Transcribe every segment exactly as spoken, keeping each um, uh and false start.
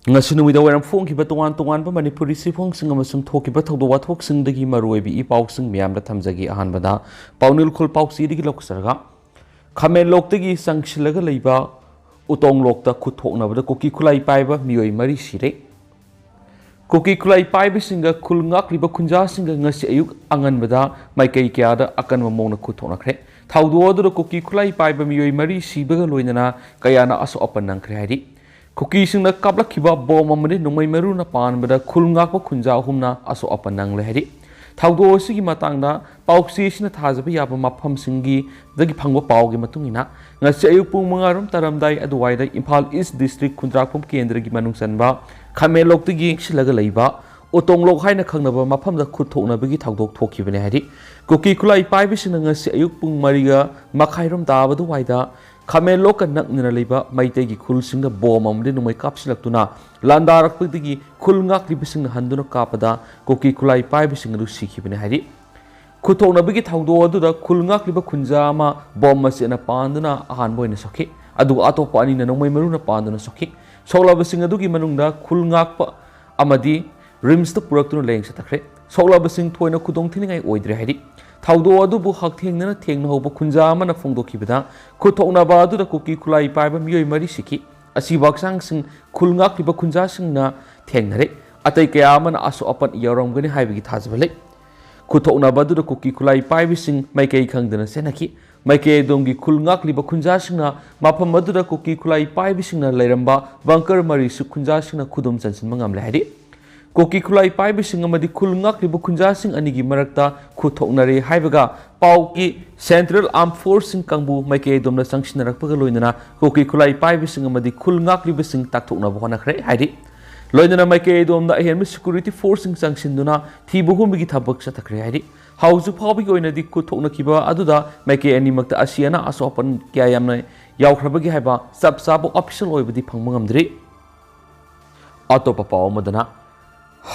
ꯉꯁꯤ ꯅꯨꯃꯤꯗꯥꯡ ꯋꯥꯏꯔꯝ ꯐꯣꯡꯈꯤꯕ ꯇꯣꯉꯥꯟ ꯇꯣꯉꯥꯟꯕ ꯃꯅꯤꯄꯨꯔꯤ ꯆꯦꯐꯣꯡꯁꯤꯡ ꯑꯃꯁꯨꯡ ꯊꯣꯛꯈꯤꯕ ꯊꯧꯗꯣꯛ ꯋꯥꯊꯣꯛꯁꯤꯡꯗꯒꯤ ꯃꯔꯨꯑꯣꯏꯕ ꯏ ꯄꯥꯎꯁꯤꯡ ꯃꯌꯥꯝꯗ ꯊꯝꯖꯒꯦ꯫ ꯑꯍꯥꯟꯕꯗ ꯄꯥꯎꯅꯤꯜꯈꯣꯜ ꯄꯥꯎꯆꯦꯗꯒꯤ ꯂꯧꯖꯔꯒ, ꯈꯥꯃꯦꯟꯂꯣꯛꯇꯒꯤ ꯆꯪꯁꯤꯜꯂꯒ ꯂꯩꯕ ꯎꯇꯣꯡꯂꯣꯛꯇ ꯈꯨꯠ ꯊꯣꯛꯅꯕꯗ ꯀꯨꯀꯤ ꯈꯨꯠꯂꯥꯏ ꯄꯥꯏꯕ ꯃꯤꯑꯣꯏ ꯃꯔꯤ ꯁꯤꯔꯦ꯫ ꯀꯨꯀꯤ ꯈꯨꯠꯂꯥꯏ ꯄꯥꯏꯕꯁꯤꯡꯒ ꯈꯨꯜ ꯉꯥꯛꯂꯤꯕ ꯈꯨꯟꯖꯥꯁꯤꯡꯒ ꯉꯁꯤ ꯑꯌꯨꯛ ꯑꯉꯟꯕꯗ ꯃꯥꯏꯀꯩ ꯀꯌꯥꯗ ꯑꯀꯟꯕ ꯃꯑꯣꯡꯗ ꯈꯨꯠ ꯊꯣꯛꯅꯈ꯭ꯔꯦ꯫ ꯊꯧꯗꯣꯛ ꯑꯗꯨꯗ ꯀꯨꯀꯤ ꯈꯨꯠꯂꯥꯏ ꯄꯥꯏꯕ ꯃꯤꯑꯣꯏ ꯃꯔꯤ ꯁꯤꯕꯒ ꯂꯣꯏꯅꯅ ꯀꯌꯥꯅ ꯑꯁꯣꯛ ꯑꯄꯟ ꯅꯪꯈ꯭ꯔꯦ ꯍꯥꯏꯔꯤ꯫ ꯀꯨꯀꯤꯁꯤꯡꯅ ꯀꯥꯞꯂꯛꯈꯤꯕ ꯕꯣꯝ ꯑꯃꯗꯤ ꯅꯣꯡꯃꯩ ꯃꯔꯨꯅ ꯄꯥꯟꯕꯗ ꯈꯨꯜ ꯉꯥꯛꯄ ꯈꯨꯟꯖꯥ ꯑꯍꯨꯝꯅ ꯑꯁꯣꯛ ꯑꯄꯟ ꯅꯪꯂꯦ ꯍꯥꯏꯔꯤ꯫ ꯊꯧꯗꯣꯛ ꯑꯁꯤꯒꯤ ꯃꯇꯥꯡꯗ ꯄꯥꯎꯆꯦꯁꯤꯅ ꯊꯥꯖꯕ ꯌꯥꯕ ꯃꯐꯝꯁꯤꯡꯒꯤꯗꯒꯤ ꯐꯪꯕ ꯄꯥꯎꯒꯤ ꯃꯇꯨꯡ ꯏꯟꯅ, ꯉꯁꯤ ꯑꯌꯨꯛ ꯄꯨꯡ ꯃꯉꯥ ꯔꯣꯝ ꯇꯥꯔꯝꯗꯥꯏ ꯑꯗꯨꯋꯥꯏꯗ ꯏꯝꯐꯥꯜ ꯏꯁ ꯗꯤꯁꯇ꯭ꯔꯤꯛ ꯈꯨꯟꯗ꯭ꯔꯥꯛꯄꯝ ꯀꯦꯟꯗ꯭ꯔꯒꯤ ꯃꯅꯨꯡ ꯆꯟꯕ ꯈꯥꯃꯦꯟꯂꯣꯛꯇꯒꯤ ꯁꯤꯜꯂꯒ ꯂꯩꯕ ꯎꯇꯣꯡꯂꯣꯛ ꯍꯥꯏꯅ ꯈꯪꯅꯕ ꯃꯐꯝꯗ ꯈꯨꯠ ꯊꯣꯛꯅꯕꯒꯤ ꯊꯧꯗꯣꯛ ꯊꯣꯛꯈꯤꯕꯅꯤ ꯍꯥꯏꯔꯤ꯫ ꯀꯨꯀꯤ ꯈꯨꯠꯂꯥꯏ ꯄꯥꯏꯕꯁꯤꯡꯅ ꯉꯁꯤ ꯑꯌꯨꯛ ꯄꯨꯡ ꯃꯔꯤꯒ ꯃꯈꯥꯏꯔꯣꯝ ꯇꯥꯕ ꯑꯗꯨꯋꯥꯏꯗ ꯈꯥꯃꯦꯟꯂꯣꯛꯀ ꯅꯛꯅꯅ ꯂꯩꯕ ꯃꯩꯇꯩꯒꯤ ꯈꯨꯜꯁꯤꯡꯗ ꯕꯣꯝ ꯑꯃꯗꯤ ꯅꯣꯡꯃꯩ ꯀꯥꯞꯁꯤꯜꯂꯛꯇꯨꯅ ꯂꯥꯟꯗꯥꯔꯛꯄꯗꯒꯤ ꯈꯨꯜ ꯉꯥꯛꯂꯤꯕꯁꯤꯡꯅ ꯍꯟꯗꯨꯅ ꯀꯥꯞꯄꯗ ꯀꯨꯀꯤ ꯈꯨꯠꯂꯥꯏ ꯄꯥꯏꯕꯁꯤꯡ ꯑꯗꯨ ꯁꯤꯈꯤꯕꯅꯤ ꯍꯥꯏꯔꯤ꯫ ꯈꯨꯠꯊꯣꯛꯅꯕꯒꯤ ꯊꯧꯗꯣꯛ ꯑꯗꯨꯗ ꯈꯨꯜ ꯉꯥꯛꯂꯤꯕ ꯈꯨꯟꯖꯥ ꯑꯃ ꯕꯣꯝ ꯃꯆꯦꯠꯅ ꯄꯥꯟꯗꯨꯅ ꯑꯍꯥꯟꯕ ꯑꯣꯏꯅ ꯁꯣꯛꯈꯤ, ꯑꯗꯨꯒ ꯑꯇꯣꯞꯄ ꯑꯅꯤꯅ ꯅꯣꯡꯃꯩ ꯃꯔꯨꯅ ꯄꯥꯟꯗꯨꯅ ꯁꯣꯛꯈꯤ꯫ ꯁꯣꯛꯂꯕꯁꯤꯡ ꯑꯗꯨꯒꯤ ꯃꯅꯨꯡꯗ ꯈꯨꯜ ꯉꯥꯛꯄ ꯑꯃꯗꯤ ꯔꯤꯝꯁꯇ ꯄꯨꯔꯛꯇꯨꯅ ꯂꯥꯌꯦꯡ ꯆꯠꯊꯈ꯭ꯔꯦ꯫ ꯁꯣꯛꯂꯕꯁꯤꯡ ꯊꯣꯏꯅ ꯈꯨꯗꯣꯡ ꯊꯤꯅꯤꯡꯉꯥꯏ ꯑꯣꯏꯗ꯭ꯔꯦ ꯍꯥꯏꯔꯤ꯫ ꯊꯧꯗꯣꯛ ꯑꯗꯨꯕꯨ ꯍꯛꯊꯦꯡꯅꯅ ꯊꯦꯡꯅꯍꯧꯕ ꯈꯨꯟꯖꯥ ꯑꯃꯅ ꯐꯣꯡꯗꯣꯛꯈꯤꯕꯗ, ꯈꯨꯠꯊꯣꯛꯅꯕ ꯑꯗꯨꯗ ꯀꯨꯀꯤ ꯈꯨꯠꯂꯥꯏ ꯄꯥꯏꯕ ꯃꯤꯑꯣꯏ ꯃꯔꯤ ꯁꯤꯈꯤ꯫ ꯑꯁꯤꯕ ꯍꯛꯆꯥꯡꯁꯤꯡ ꯈꯨꯜ ꯉꯥꯛꯂꯤꯕ ꯈꯨꯟꯖꯥꯁꯤꯡꯅ ꯊꯦꯡꯅꯔꯦ꯫ ꯑꯇꯩ ꯀꯌꯥ ꯑꯃꯅ ꯑꯁꯣꯛ ꯑꯄꯟ ꯌꯥꯎꯔꯝꯒꯅꯤ ꯍꯥꯏꯕꯒꯤ ꯊꯥꯖꯕ ꯂꯩ꯫ ꯈꯨꯠꯊꯣꯛꯅꯕ ꯑꯗꯨꯗ ꯀꯨꯀꯤ ꯈꯨꯠꯂꯥꯏ ꯄꯥꯏꯕꯁꯤꯡ ꯃꯥꯏꯀꯩ ꯈꯪꯗꯅ ꯆꯦꯟꯅꯈꯤ꯫ ꯃꯥꯏꯀꯩ ꯑꯗꯣꯝꯒꯤ ꯈꯨꯜ ꯉꯥꯛꯂꯤꯕ ꯈꯨꯟꯖꯥꯁꯤꯡꯅ ꯃꯐꯝ ꯑꯗꯨꯗ ꯀꯨꯀꯤ ꯈꯨꯠꯂꯥꯏ ꯄꯥꯏꯕꯁꯤꯡꯅ ꯂꯩꯔꯝꯕ ꯕꯪꯀꯔ ꯃꯔꯤꯁꯨ ꯈꯨꯟꯖꯥꯁꯤꯡꯅ ꯈꯨꯗꯨꯝ ꯆꯟꯁꯤꯟꯕ ꯉꯝꯂꯦ ꯍꯥꯏꯔꯤ꯫ ꯀꯨꯀꯤ ꯈꯨꯠꯂꯥꯏ ꯄꯥꯏꯕꯁꯤꯡ ꯑꯃꯗꯤ ꯈꯨꯜ ꯉꯥꯛꯂꯤꯕ ꯈꯨꯟꯖꯥꯁꯤꯡ ꯑꯅꯤꯒꯤ ꯃꯔꯛꯇ ꯈꯨꯠ ꯊꯣꯛꯅꯔꯦ ꯍꯥꯏꯕꯒ ꯄꯥꯎꯒꯤ ꯁꯦꯟꯇ꯭ꯔꯦꯜ ꯑꯥꯔꯝ ꯐꯣꯔꯁꯁꯤꯡ ꯀꯥꯡꯕꯨ ꯃꯥꯏꯀꯩ ꯑꯗꯣꯝꯗ ꯆꯪꯁꯤꯟꯅꯔꯛꯄꯒ ꯂꯣꯏꯅꯅ ꯀꯨꯀꯤ ꯈꯨꯠꯂꯥꯏ ꯄꯥꯏꯕꯁꯤꯡ ꯑꯃꯗꯤ ꯈꯨꯜ ꯉꯥꯛꯂꯤꯕꯁꯤꯡ ꯇꯥꯛꯊꯣꯛꯅꯕ ꯍꯣꯠꯅꯈ꯭ꯔꯦ ꯍꯥꯏꯔꯤ꯫ ꯂꯣꯏꯅꯅ ꯃꯥꯏꯀꯩ ꯑꯗꯣꯝꯗ ꯑꯍꯦꯟꯕ ꯁꯦꯀ꯭ꯌꯨꯔꯤꯇꯤ ꯐꯣꯔꯁꯁꯤꯡ ꯆꯪꯁꯤꯟꯗꯨꯅ ꯊꯤꯕ ꯍꯨꯝꯕꯒꯤ ꯊꯕꯛ ꯆꯠꯊꯈ꯭ꯔꯦ ꯍꯥꯏꯔꯤ꯫ ꯍꯧꯖꯤꯛ ꯐꯥꯎꯕꯒꯤ ꯑꯣꯏꯅꯗꯤ ꯈꯨꯠ ꯊꯣꯛꯅꯈꯤꯕ ꯑꯗꯨꯗ ꯃꯥꯏꯀꯩ ꯑꯅꯤꯃꯛꯇ ꯑꯁꯤ ꯑꯅꯥ ꯑꯁꯣꯛ ꯑꯄꯟ ꯀꯌꯥ ꯌꯥꯝꯅ ꯌꯥꯎꯈ꯭ꯔꯕꯒꯦ ꯍꯥꯏꯕ ꯆꯞ ꯆꯥꯕ ꯑꯣꯐꯤꯁꯤꯌꯦꯜ ꯑꯣꯏꯕꯗꯤ ꯐꯪꯕ ꯉꯝꯗ꯭ꯔꯤ꯫ ꯑꯇꯣꯞꯄ ꯄꯥꯎ ꯑꯃꯗꯅ,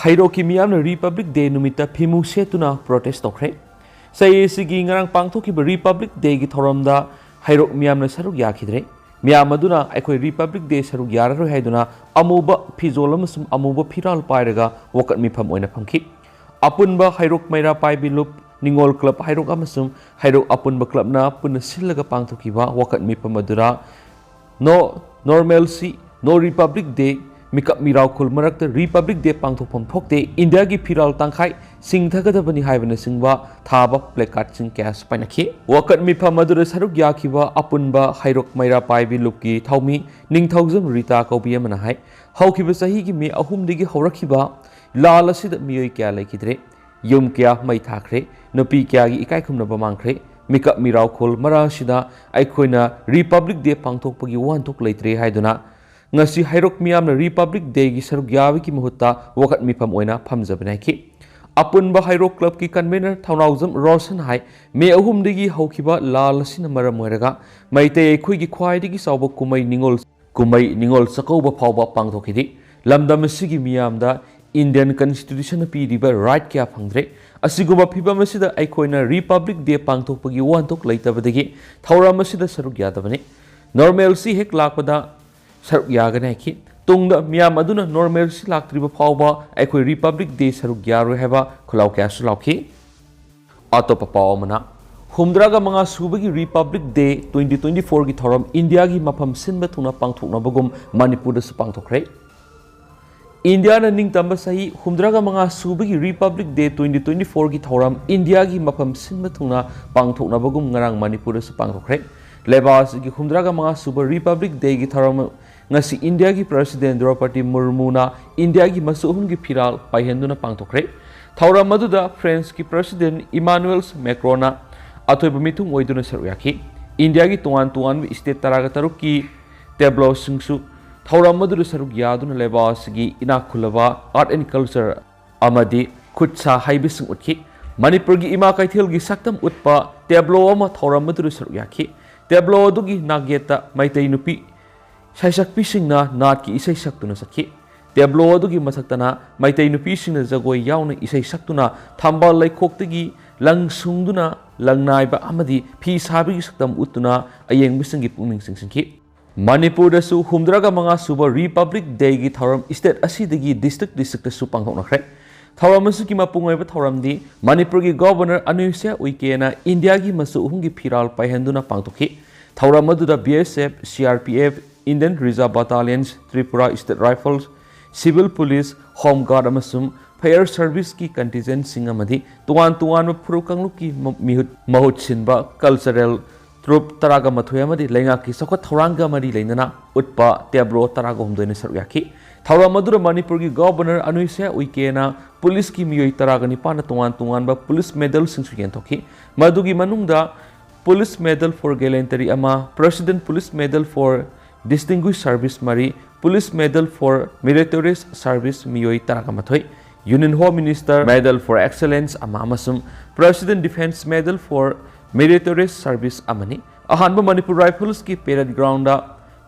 ꯍꯩꯔꯣꯛꯀꯤ ꯃꯤꯌꯥꯝꯅ ꯔꯤꯄꯕ꯭ꯂꯤꯛ ꯗꯦ ꯅꯨꯃꯤꯠꯇ ꯐꯤꯃꯨ ꯁꯦꯠꯇꯨꯅ ꯄ꯭ꯔꯣꯇꯦꯁ ꯇꯧꯈ꯭ꯔꯦ꯫ ꯆꯍꯤ ꯑꯁꯤꯒꯤ ꯉꯔꯥꯡ ꯄꯥꯡꯊꯣꯛꯈꯤꯕ ꯔꯤꯄꯕ꯭ꯂꯤꯛ ꯗꯦꯒꯤ ꯊꯧꯔꯝꯗ ꯍꯩꯔꯣꯛ ꯃꯤꯌꯥꯝꯅ ꯁꯔꯨꯛ ꯌꯥꯈꯤꯗ꯭ꯔꯦ꯫ ꯃꯤꯌꯥꯝ ꯑꯗꯨꯅ ꯑꯩꯈꯣꯏ ꯔꯤꯄꯕ꯭ꯂꯤꯛ ꯗꯦ ꯁꯔꯨꯛ ꯌꯥꯔꯔꯣꯏ ꯍꯥꯏꯗꯨꯅ ꯑꯃꯨꯕ ꯐꯤꯖꯣꯜ ꯑꯃꯁꯨꯡ ꯑꯃꯨꯕ ꯐꯤꯔꯥꯜ ꯄꯥꯏꯔꯒ ꯋꯥꯀꯠ ꯃꯤꯐꯝ ꯑꯣꯏꯅ ꯐꯝꯈꯤ꯫ ꯑꯄꯨꯟꯕ ꯍꯩꯔꯣꯛ ꯃꯩꯔꯥ ꯄꯥꯏꯕꯤ ꯂꯨꯞ ꯅꯤꯉꯣꯜ ꯀ꯭ꯂꯕ ꯍꯩꯔꯣꯛ ꯑꯃꯁꯨꯡ ꯍꯩꯔꯣꯛ ꯑꯄꯨꯟꯕ ꯀ꯭ꯂꯕꯅ ꯄꯨꯟꯅ ꯁꯤꯜꯂꯒ ꯄꯥꯡꯊꯣꯛꯈꯤꯕ ꯋꯥꯀꯠ ꯃꯤꯐꯝ ꯑꯗꯨꯗ "No normalcy, no Republic Day", ꯃꯤꯀꯞ ꯃꯤꯔꯥꯎꯈꯨꯜ ꯃꯔꯛꯇ ꯔꯤꯄꯕ꯭ꯂꯤꯛ ꯗꯦ ꯄꯥꯡꯊꯣꯛꯐꯝ ꯊꯣꯛꯇꯦ, ꯏꯟꯗꯤꯌꯥꯒꯤ ꯐꯤꯔꯥꯜ ꯇꯪꯈꯥꯏ ꯁꯤꯡꯊꯒꯗꯕꯅꯤ ꯍꯥꯏꯕꯅꯆꯤꯡꯕ ꯊꯥꯕ ꯄ꯭ꯂꯦꯀꯥꯔꯗꯁꯤꯡ ꯀꯌꯥꯁꯨ ꯄꯥꯏꯅꯈꯤ꯫ ꯋꯥꯀꯠ ꯃꯤꯐꯝ ꯑꯗꯨꯗ ꯁꯔꯨꯛ ꯌꯥꯈꯤꯕ ꯑꯄꯨꯟꯕ ꯍꯩꯔꯣꯛ ꯃꯩꯔꯥ ꯄꯥꯏꯕꯤ ꯂꯨꯞꯀꯤ ꯊꯧꯃꯤ ꯅꯤꯡꯊꯧꯖꯝ ꯔꯤꯇꯥ ꯀꯧꯕꯤ ꯑꯃꯅ ꯍꯥꯏ, ꯍꯧꯈꯤꯕ ꯆꯍꯤꯒꯤ ꯃꯦ ꯑꯍꯨꯝꯗꯒꯤ ꯍꯧꯔꯛꯈꯤꯕ ꯂꯥꯜ ꯑꯁꯤꯗ ꯃꯤꯑꯣꯏ ꯀꯌꯥ ꯂꯩꯈꯤꯗ꯭ꯔꯦ, ꯌꯨꯝ ꯀꯌꯥ ꯃꯩ ꯊꯥꯈ꯭ꯔꯦ, ꯅꯨꯄꯤ ꯀꯌꯥꯒꯤ ꯏꯀꯥꯏ ꯈꯨꯝꯅꯕ ꯃꯥꯡꯈ꯭ꯔꯦ꯫ ꯃꯤꯀꯞ ꯃꯤꯔꯥꯎꯈꯣꯜ ꯃꯔꯛ ꯑꯁꯤꯗ ꯑꯩꯈꯣꯏꯅ ꯔꯤꯄꯕ꯭ꯂꯤꯛ ꯗꯦ ꯄꯥꯡꯊꯣꯛꯄꯒꯤ ꯋꯥꯍꯟꯊꯣꯛ ꯂꯩꯇ꯭ꯔꯦ ꯍꯥꯏꯗꯨꯅ ꯉꯁꯤ ꯍꯩꯔꯣꯛ ꯃꯤꯌꯥꯝꯅ ꯔꯤꯄꯕ꯭ꯂꯤꯛ ꯗꯦꯒꯤ ꯁꯔꯨꯛ ꯌꯥꯕꯒꯤ ꯃꯍꯨꯠꯇ ꯋꯥꯀꯠ ꯃꯤꯐꯝ ꯑꯣꯏꯅ ꯐꯝꯖꯕꯅꯤ ꯍꯥꯏꯈꯤ꯫ ꯑꯄꯨꯟꯕ ꯍꯩꯔꯣꯛ ꯀ꯭ꯂꯕꯀꯤ ꯀꯟꯚꯦꯅꯔ ꯊꯧꯅꯥꯎꯖꯝ ꯔꯣꯁꯟ ꯍꯥꯏ, ꯃꯦ ꯑꯍꯨꯝꯗꯒꯤ ꯍꯧꯈꯤꯕ ꯂꯥꯜ ꯑꯁꯤꯅ ꯃꯔꯝ ꯑꯣꯏꯔꯒ ꯃꯩꯇꯩ ꯑꯩꯈꯣꯏꯒꯤ ꯈ꯭ꯋꯥꯏꯗꯒꯤ ꯆꯥꯎꯕ ꯀꯨꯝꯍꯩ ꯅꯤꯉꯣꯜ ꯀꯨꯝꯍꯩ ꯅꯤꯉꯣꯜ ꯆꯥꯛꯀꯧꯕ ꯐꯥꯎꯕ ꯄꯥꯡꯊꯣꯛꯈꯤꯗꯦ꯫ ꯂꯝꯗꯝ ꯑꯁꯤꯒꯤ ꯃꯤꯌꯥꯝꯗ ꯏꯟꯗꯤꯌꯟ ꯀꯟꯁꯇꯤꯇ꯭ꯌꯨꯁꯟꯅ ꯄꯤꯔꯤꯕ ꯔꯥꯏꯠ ꯀꯌꯥ ꯐꯪꯗ꯭ꯔꯦ꯫ ꯑꯁꯤꯒꯨꯝꯕ ꯐꯤꯕꯝ ꯑꯁꯤꯗ ꯑꯩꯈꯣꯏꯅ ꯔꯤꯄꯕ꯭ꯂꯤꯛ ꯗꯦ ꯄꯥꯡꯊꯣꯛꯄꯒꯤ ꯋꯥꯍꯟꯊꯣꯛ ꯂꯩꯇꯕꯗꯒꯤ ꯊꯧꯔꯝ ꯑꯁꯤꯗ ꯁꯔꯨꯛ ꯌꯥꯗꯕꯅꯤ꯫ ꯅꯣꯔꯃꯦꯜꯁꯤ ꯍꯦꯛ ꯂꯥꯛꯄꯗ ꯁꯔꯨꯛ ꯌꯥꯒꯅꯤ ꯍꯥꯏꯈꯤ꯫ ꯇꯨꯡꯗ ꯃꯤꯌꯥꯝ ꯑꯗꯨꯅ ꯅꯣꯔꯃꯦꯜꯁꯤ ꯂꯥꯛꯇ꯭ꯔꯤꯕ ꯐꯥꯎꯕ ꯑꯩꯈꯣꯏ ꯔꯤꯄꯕ꯭ꯂꯤꯛ ꯗꯦ ꯁꯔꯨꯛ ꯌꯥꯔꯣꯏ ꯍꯥꯏꯕ ꯈꯨꯜꯂꯥꯎ ꯀꯌꯥꯁꯨ ꯂꯥꯎꯈꯤ꯫ ꯑꯇꯣꯞꯄ ꯄꯥꯎ ꯑꯃꯅ, ꯍꯨꯝꯗ꯭ꯔꯥꯒ ꯃꯉꯥ ꯁꯨꯕꯒꯤ ꯔꯤꯄꯕ꯭ꯂꯤꯛ ꯗꯦ ꯇ꯭ꯋꯦꯟꯇꯤ ꯇ꯭ꯋꯦꯟꯇꯤ ꯐꯣꯔꯒꯤ ꯊꯧꯔꯝ ꯏꯟꯗꯤꯌꯥꯒꯤ ꯃꯐꯝ ꯁꯤꯟꯕ ꯊꯨꯡꯅ ꯄꯥꯡꯊꯣꯛꯅꯕꯒꯨꯝ ꯃꯅꯤꯄꯨꯔꯗꯁꯨ ꯄꯥꯡꯊꯣꯛꯈ꯭ꯔꯦ꯫ ꯏꯟꯗꯤꯌꯥꯅ ꯅꯤꯡꯇꯝꯕ ꯆꯍꯤ ꯍꯨꯝꯗ꯭ꯔꯥꯒ ꯃꯉꯥ ꯁꯨꯕꯒꯤ ꯔꯤꯄꯕ꯭ꯂꯤꯛ ꯗꯦ ꯇ꯭ꯋꯦꯟꯇꯤ ꯇ꯭ꯋꯦꯟꯇꯤ ꯐꯣꯔꯒꯤ ꯊꯧꯔꯝ ꯏꯟꯗꯤꯌꯥꯒꯤ ꯃꯐꯝ ꯁꯤꯟꯕ ꯊꯨꯡꯅ ꯄꯥꯡꯊꯣꯛꯅꯕꯒꯨꯝ ꯉꯔꯥꯡ ꯃꯅꯤꯄꯨꯔꯗꯁꯨ ꯄꯥꯡꯊꯣꯛꯈ꯭ꯔꯦ꯫ ꯂꯩꯕꯥꯛ ꯑꯁꯤꯒꯤ ꯍꯨꯝꯗ꯭ꯔꯥꯒ ꯃꯉꯥ ꯁꯨꯕ ꯔꯤꯄꯕ꯭ꯂꯤꯛ ꯗꯦꯒꯤ ꯊꯧꯔꯝ ꯉꯁꯤ ꯏꯟꯗꯤꯌꯥꯒꯤ ꯄ꯭ꯔꯁꯤꯗꯦꯟ ꯗ꯭ꯔꯧꯄꯗꯤ ꯃꯨꯔꯃꯨꯅ ꯏꯟꯗꯤꯌꯥꯒꯤ ꯃꯆꯨ ꯑꯍꯨꯝꯒꯤ ꯐꯤꯔꯥꯜ ꯄꯥꯏꯍꯟꯗꯨꯅ ꯄꯥꯡꯊꯣꯛꯈ꯭ꯔꯦ꯫ ꯊꯧꯔꯝ ꯑꯗꯨꯗ ꯐ꯭ꯔꯦꯟꯁꯀꯤ ꯄ꯭ꯔꯁꯤꯗꯦꯟ ꯏꯃꯥꯅꯨꯑꯦꯜ ꯃꯦꯀ꯭ꯔꯣꯟꯅ ꯑꯊꯣꯏꯕ ꯃꯤꯊꯨꯡ ꯑꯣꯏꯗꯨꯅ ꯁꯔꯨꯛ ꯌꯥꯈꯤ꯫ ꯏꯟꯗꯤꯌꯥꯒꯤ ꯇꯣꯉꯥꯟ ꯇꯣꯉꯥꯟꯕ ꯁ꯭ꯇꯦꯠ ꯇꯔꯥꯒ ꯇꯔꯨꯛꯀꯤ ꯇꯦꯕ꯭ꯂꯣꯁꯤꯡꯁꯨ ꯊꯧꯔꯝ ꯑꯗꯨꯗ ꯁꯔꯨꯛ ꯌꯥꯗꯨꯅ ꯂꯩꯕꯥꯛ ꯑꯁꯤꯒꯤ ꯏꯅꯥꯛ ꯈꯨꯜꯂꯕ ꯑꯥꯔꯠ ꯑꯦꯟ ꯀꯜꯆꯔ ꯑꯃꯗꯤ ꯈꯨꯠ ꯁꯥ ꯍꯩꯕꯁꯤꯡ ꯎꯠꯈꯤ꯫ ꯃꯅꯤꯄꯨꯔꯒꯤ ꯏꯃꯥ ꯀꯩꯊꯦꯜꯒꯤ ꯁꯛꯇꯝ ꯎꯠꯄ ꯇꯦꯕ꯭ꯂꯣ ꯑꯃ ꯊꯧꯔꯝ ꯑꯗꯨꯗ ꯁꯔꯨꯛ ꯌꯥꯈꯤ꯫ ꯇꯦꯕ꯭ꯂꯣ ꯑꯗꯨꯒꯤ ꯅꯥꯛꯌꯦꯠꯇ ꯃꯩꯇꯩ ꯅꯨꯄꯤ ꯁꯩꯁꯛꯄꯤꯁꯤꯡꯅ ꯅꯥꯠꯀꯤ ꯏꯁꯩ ꯁꯛꯇꯨꯅ ꯆꯠꯈꯤ꯫ ꯇꯦꯕ꯭ꯂꯣ ꯑꯗꯨꯒꯤ ꯃꯊꯛꯇꯅ ꯃꯩꯇꯩ ꯅꯨꯄꯤꯁꯤꯡꯅ ꯖꯒꯣꯏ ꯌꯥꯎꯅ ꯏꯁꯩ ꯁꯛꯇꯨꯅ ꯊꯝꯕꯥꯜ ꯂꯩꯈꯣꯛꯇꯒꯤ ꯂꯪ ꯁꯨꯡꯗꯨꯅ ꯂꯪꯅꯥꯏꯕ ꯑꯃꯗꯤ ꯐꯤ ꯁꯥꯕꯒꯤ ꯁꯛꯇꯝ ꯎꯠꯇꯨꯅ ꯑꯌꯦꯡꯕꯁꯤꯡꯒꯤ ꯄꯨꯛꯅꯤꯡ ꯆꯤꯡꯁꯤꯟꯈꯤ꯫ ꯃꯅꯤꯄꯨꯔꯗꯁꯨ ꯍꯨꯝꯗ꯭ꯔꯥꯒ ꯃꯉꯥ ꯁꯨꯕ Republic Dayꯒꯤ ꯊꯧꯔꯝ state ꯑꯁꯤꯗꯒꯤ district districtꯇꯁꯨ ꯄꯥꯡꯊꯣꯛꯅꯈ꯭ꯔꯦ꯫ ꯊꯧꯔꯝ ꯑꯁꯤꯒꯤ ꯃꯄꯨꯡ ꯑꯣꯏꯕ ꯊꯧꯔꯝꯗꯤ ꯃꯅꯤꯄꯨꯔꯒꯤ Governor ꯑꯅꯨꯁ꯭ꯌꯥ ꯎꯏꯀꯦꯅ ꯏꯟꯗꯤꯌꯥꯒꯤ ꯃꯆꯨ ꯑꯍꯨꯝꯒꯤ ꯐꯤꯔꯥꯜ ꯄꯥꯏꯍꯟꯗꯨꯅ ꯄꯥꯡꯊꯣꯛꯈꯤ꯫ ꯊꯧꯔꯝ ꯑꯗꯨꯗ B S F, C R P F, Indian Reserve Battalions, Tripura State Rifles, Civil Police, Home Guard ꯑꯃꯁꯨꯡ Fire Serviceꯀꯤ contingentꯁꯤꯡ ꯑꯃꯗꯤ ꯇꯣꯉꯥꯟ ꯇꯣꯉꯥꯟꯕ ꯐꯨꯔꯨꯞ ꯀꯥꯡꯂꯨꯞꯀꯤ ꯃ-, ꯃꯤꯍꯨꯠ, ꯃꯍꯨꯠ ꯁꯤꯟꯕ cultural troupe ꯇꯔꯥꯒ ꯃꯥꯊꯣꯏ ꯑꯃꯗꯤ ꯂꯩꯉꯥꯛꯀꯤ ꯆꯥꯎꯈꯠ ꯊꯧꯔꯥꯡꯒ ꯃꯔꯤ ꯂꯩꯅꯅ ꯎꯠꯄ tableau ꯇꯔꯥꯒ ꯍꯨꯝꯗꯣꯏꯅ ꯁꯔꯨꯛ ꯌꯥꯈꯤ꯫ ꯊꯧꯔꯝ ꯑꯗꯨꯗ ꯃꯅꯤꯄꯨꯔꯒꯤ Governor ꯑꯅꯨꯁ꯭ꯌꯥ ꯎꯏꯀꯦꯅ policeꯀꯤ ꯃꯤꯑꯣꯏ ꯇꯔꯥꯒ ꯅꯤꯄꯥꯟꯅ ꯇꯣꯉꯥꯟ ꯇꯣꯉꯥꯟꯕ police medalꯁꯤꯡꯁꯨ ꯌꯦꯟꯊꯣꯛꯈꯤ꯫ ꯃꯗꯨꯒꯤ ꯃꯅꯨꯡꯗ Police Medal for Gallantry ꯑꯃ, President Police Medal for Distinguished Service ꯃꯔꯤ, Police Medal for Meritorious Service ꯃꯤꯑꯣꯏ ꯇꯔꯥꯒ ꯃꯥꯊꯣꯏ, Union Home Minister Medal for Excellence ꯑꯃ ꯑꯃꯁꯨꯡ President Defence Medal for Meritorious Service ꯑꯃꯅꯤ꯫ ꯑꯍꯥꯟꯕ ꯃꯅꯤꯄꯨꯔ Riflesꯀꯤ parade groundꯗ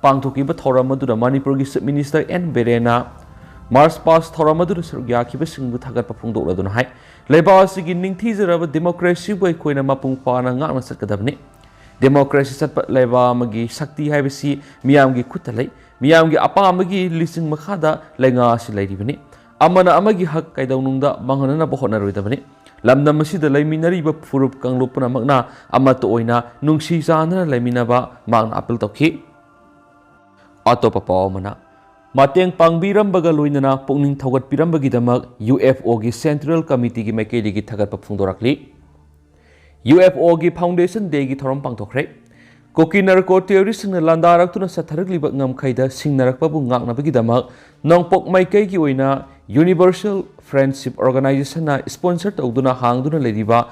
ꯄꯥꯡꯊꯣꯛꯈꯤꯕ ꯊꯧꯔꯝ ꯑꯗꯨꯗ ꯃꯅꯤꯄꯨꯔꯒꯤ Chief Minister N ꯕꯤꯔꯦꯟꯅ march past ꯊꯧꯔꯝ ꯑꯗꯨꯗ ꯁꯔꯨꯛ ꯌꯥꯈꯤꯕꯁꯤꯡꯕꯨ ꯊꯥꯒꯠꯄ ꯐꯣꯡꯗꯣꯛꯂꯗꯨꯅ ꯍꯥꯏ, ꯂꯩꯕꯥꯛ ꯑꯁꯤꯒꯤ ꯅꯤꯡꯊꯤꯖꯔꯕ democracyꯕꯨ ꯑꯩꯈꯣꯏꯅ ꯃꯄꯨꯡ ꯐꯥꯅ ꯉꯥꯛꯅ ꯆꯠꯀꯗꯕꯅꯤ꯫ Democracy ꯆꯠꯄ ꯂꯩꯕꯥꯛ ꯑꯃꯒꯤ ꯁꯛꯇꯤ ꯍꯥꯏꯕꯁꯤ ꯃꯤꯌꯥꯝꯒꯤ ꯈꯨꯠꯇ ꯂꯩ꯫ ꯃꯤꯌꯥꯝꯒꯤ ꯑꯄꯥꯝꯕꯒꯤ ꯂꯤꯆꯤꯡ ꯃꯈꯥꯗ ꯂꯩꯉꯥꯛ ꯑꯁꯤ ꯂꯩꯔꯤꯕꯅꯤ꯫ ꯑꯃꯅ ꯑꯃꯒꯤ ꯍꯛ ꯀꯩꯗꯧꯅꯨꯡꯗ ꯃꯥꯡꯍꯟꯅꯅꯕ ꯍꯣꯠꯅꯔꯣꯏꯗꯕꯅꯤ꯫ ꯂꯝꯗꯝ ꯑꯁꯤꯗ ꯂꯩꯃꯤꯟꯅꯔꯤꯕ ꯐꯨꯔꯨꯞ ꯀꯥꯡꯂꯨꯞ ꯄꯨꯝꯅꯃꯛꯅ ꯑꯃꯠꯇ ꯑꯣꯏꯅ ꯅꯨꯡꯁꯤ ꯆꯥꯟꯅꯅ ꯂꯩꯃꯤꯟꯅꯕ ꯃꯍꯥꯛꯅ appeal ꯇꯧꯈꯤ꯫ ꯑꯇꯣꯞꯄ ꯄꯥꯎ ꯑꯃꯅ, ꯃꯇꯦꯡ ꯄꯥꯡꯕꯤꯔꯝꯕꯒ ꯂꯣꯏꯅꯅ ꯄꯨꯛꯅꯤꯡ ꯊꯧꯒꯠꯄꯤꯔꯝꯕꯒꯤꯗꯃꯛ UFOꯒꯤ Central Committeeꯒꯤ ꯃꯥꯏꯀꯩꯗꯒꯤ ꯊꯥꯒꯠꯄ ꯐꯣꯡꯗꯣꯔꯛꯂꯤ꯫ UFOꯒꯤ Foundation Dayꯒꯤ ꯊꯧꯔꯝ ꯄꯥꯡꯊꯣꯛꯈ꯭ꯔꯦ꯫ ꯀꯨꯀꯤ narco terroristꯁꯤꯡꯅ ꯂꯥꯟꯗꯥꯔꯛꯇꯨꯅ ꯆꯠꯊꯔꯛꯂꯤꯕ ꯉꯝꯈꯩꯗ ꯁꯤꯡꯅꯔꯛꯄꯕꯨ ꯉꯥꯛꯅꯕꯒꯤꯗꯃꯛ ꯅꯣꯡꯄꯣꯛ ꯃꯥꯏꯀꯩꯒꯤ ꯑꯣꯏꯅ Universal Friendship Organizationꯅ sponsor ꯇꯧꯗꯨꯅ ꯍꯥꯡꯗꯨꯅ ꯂꯩꯔꯤꯕ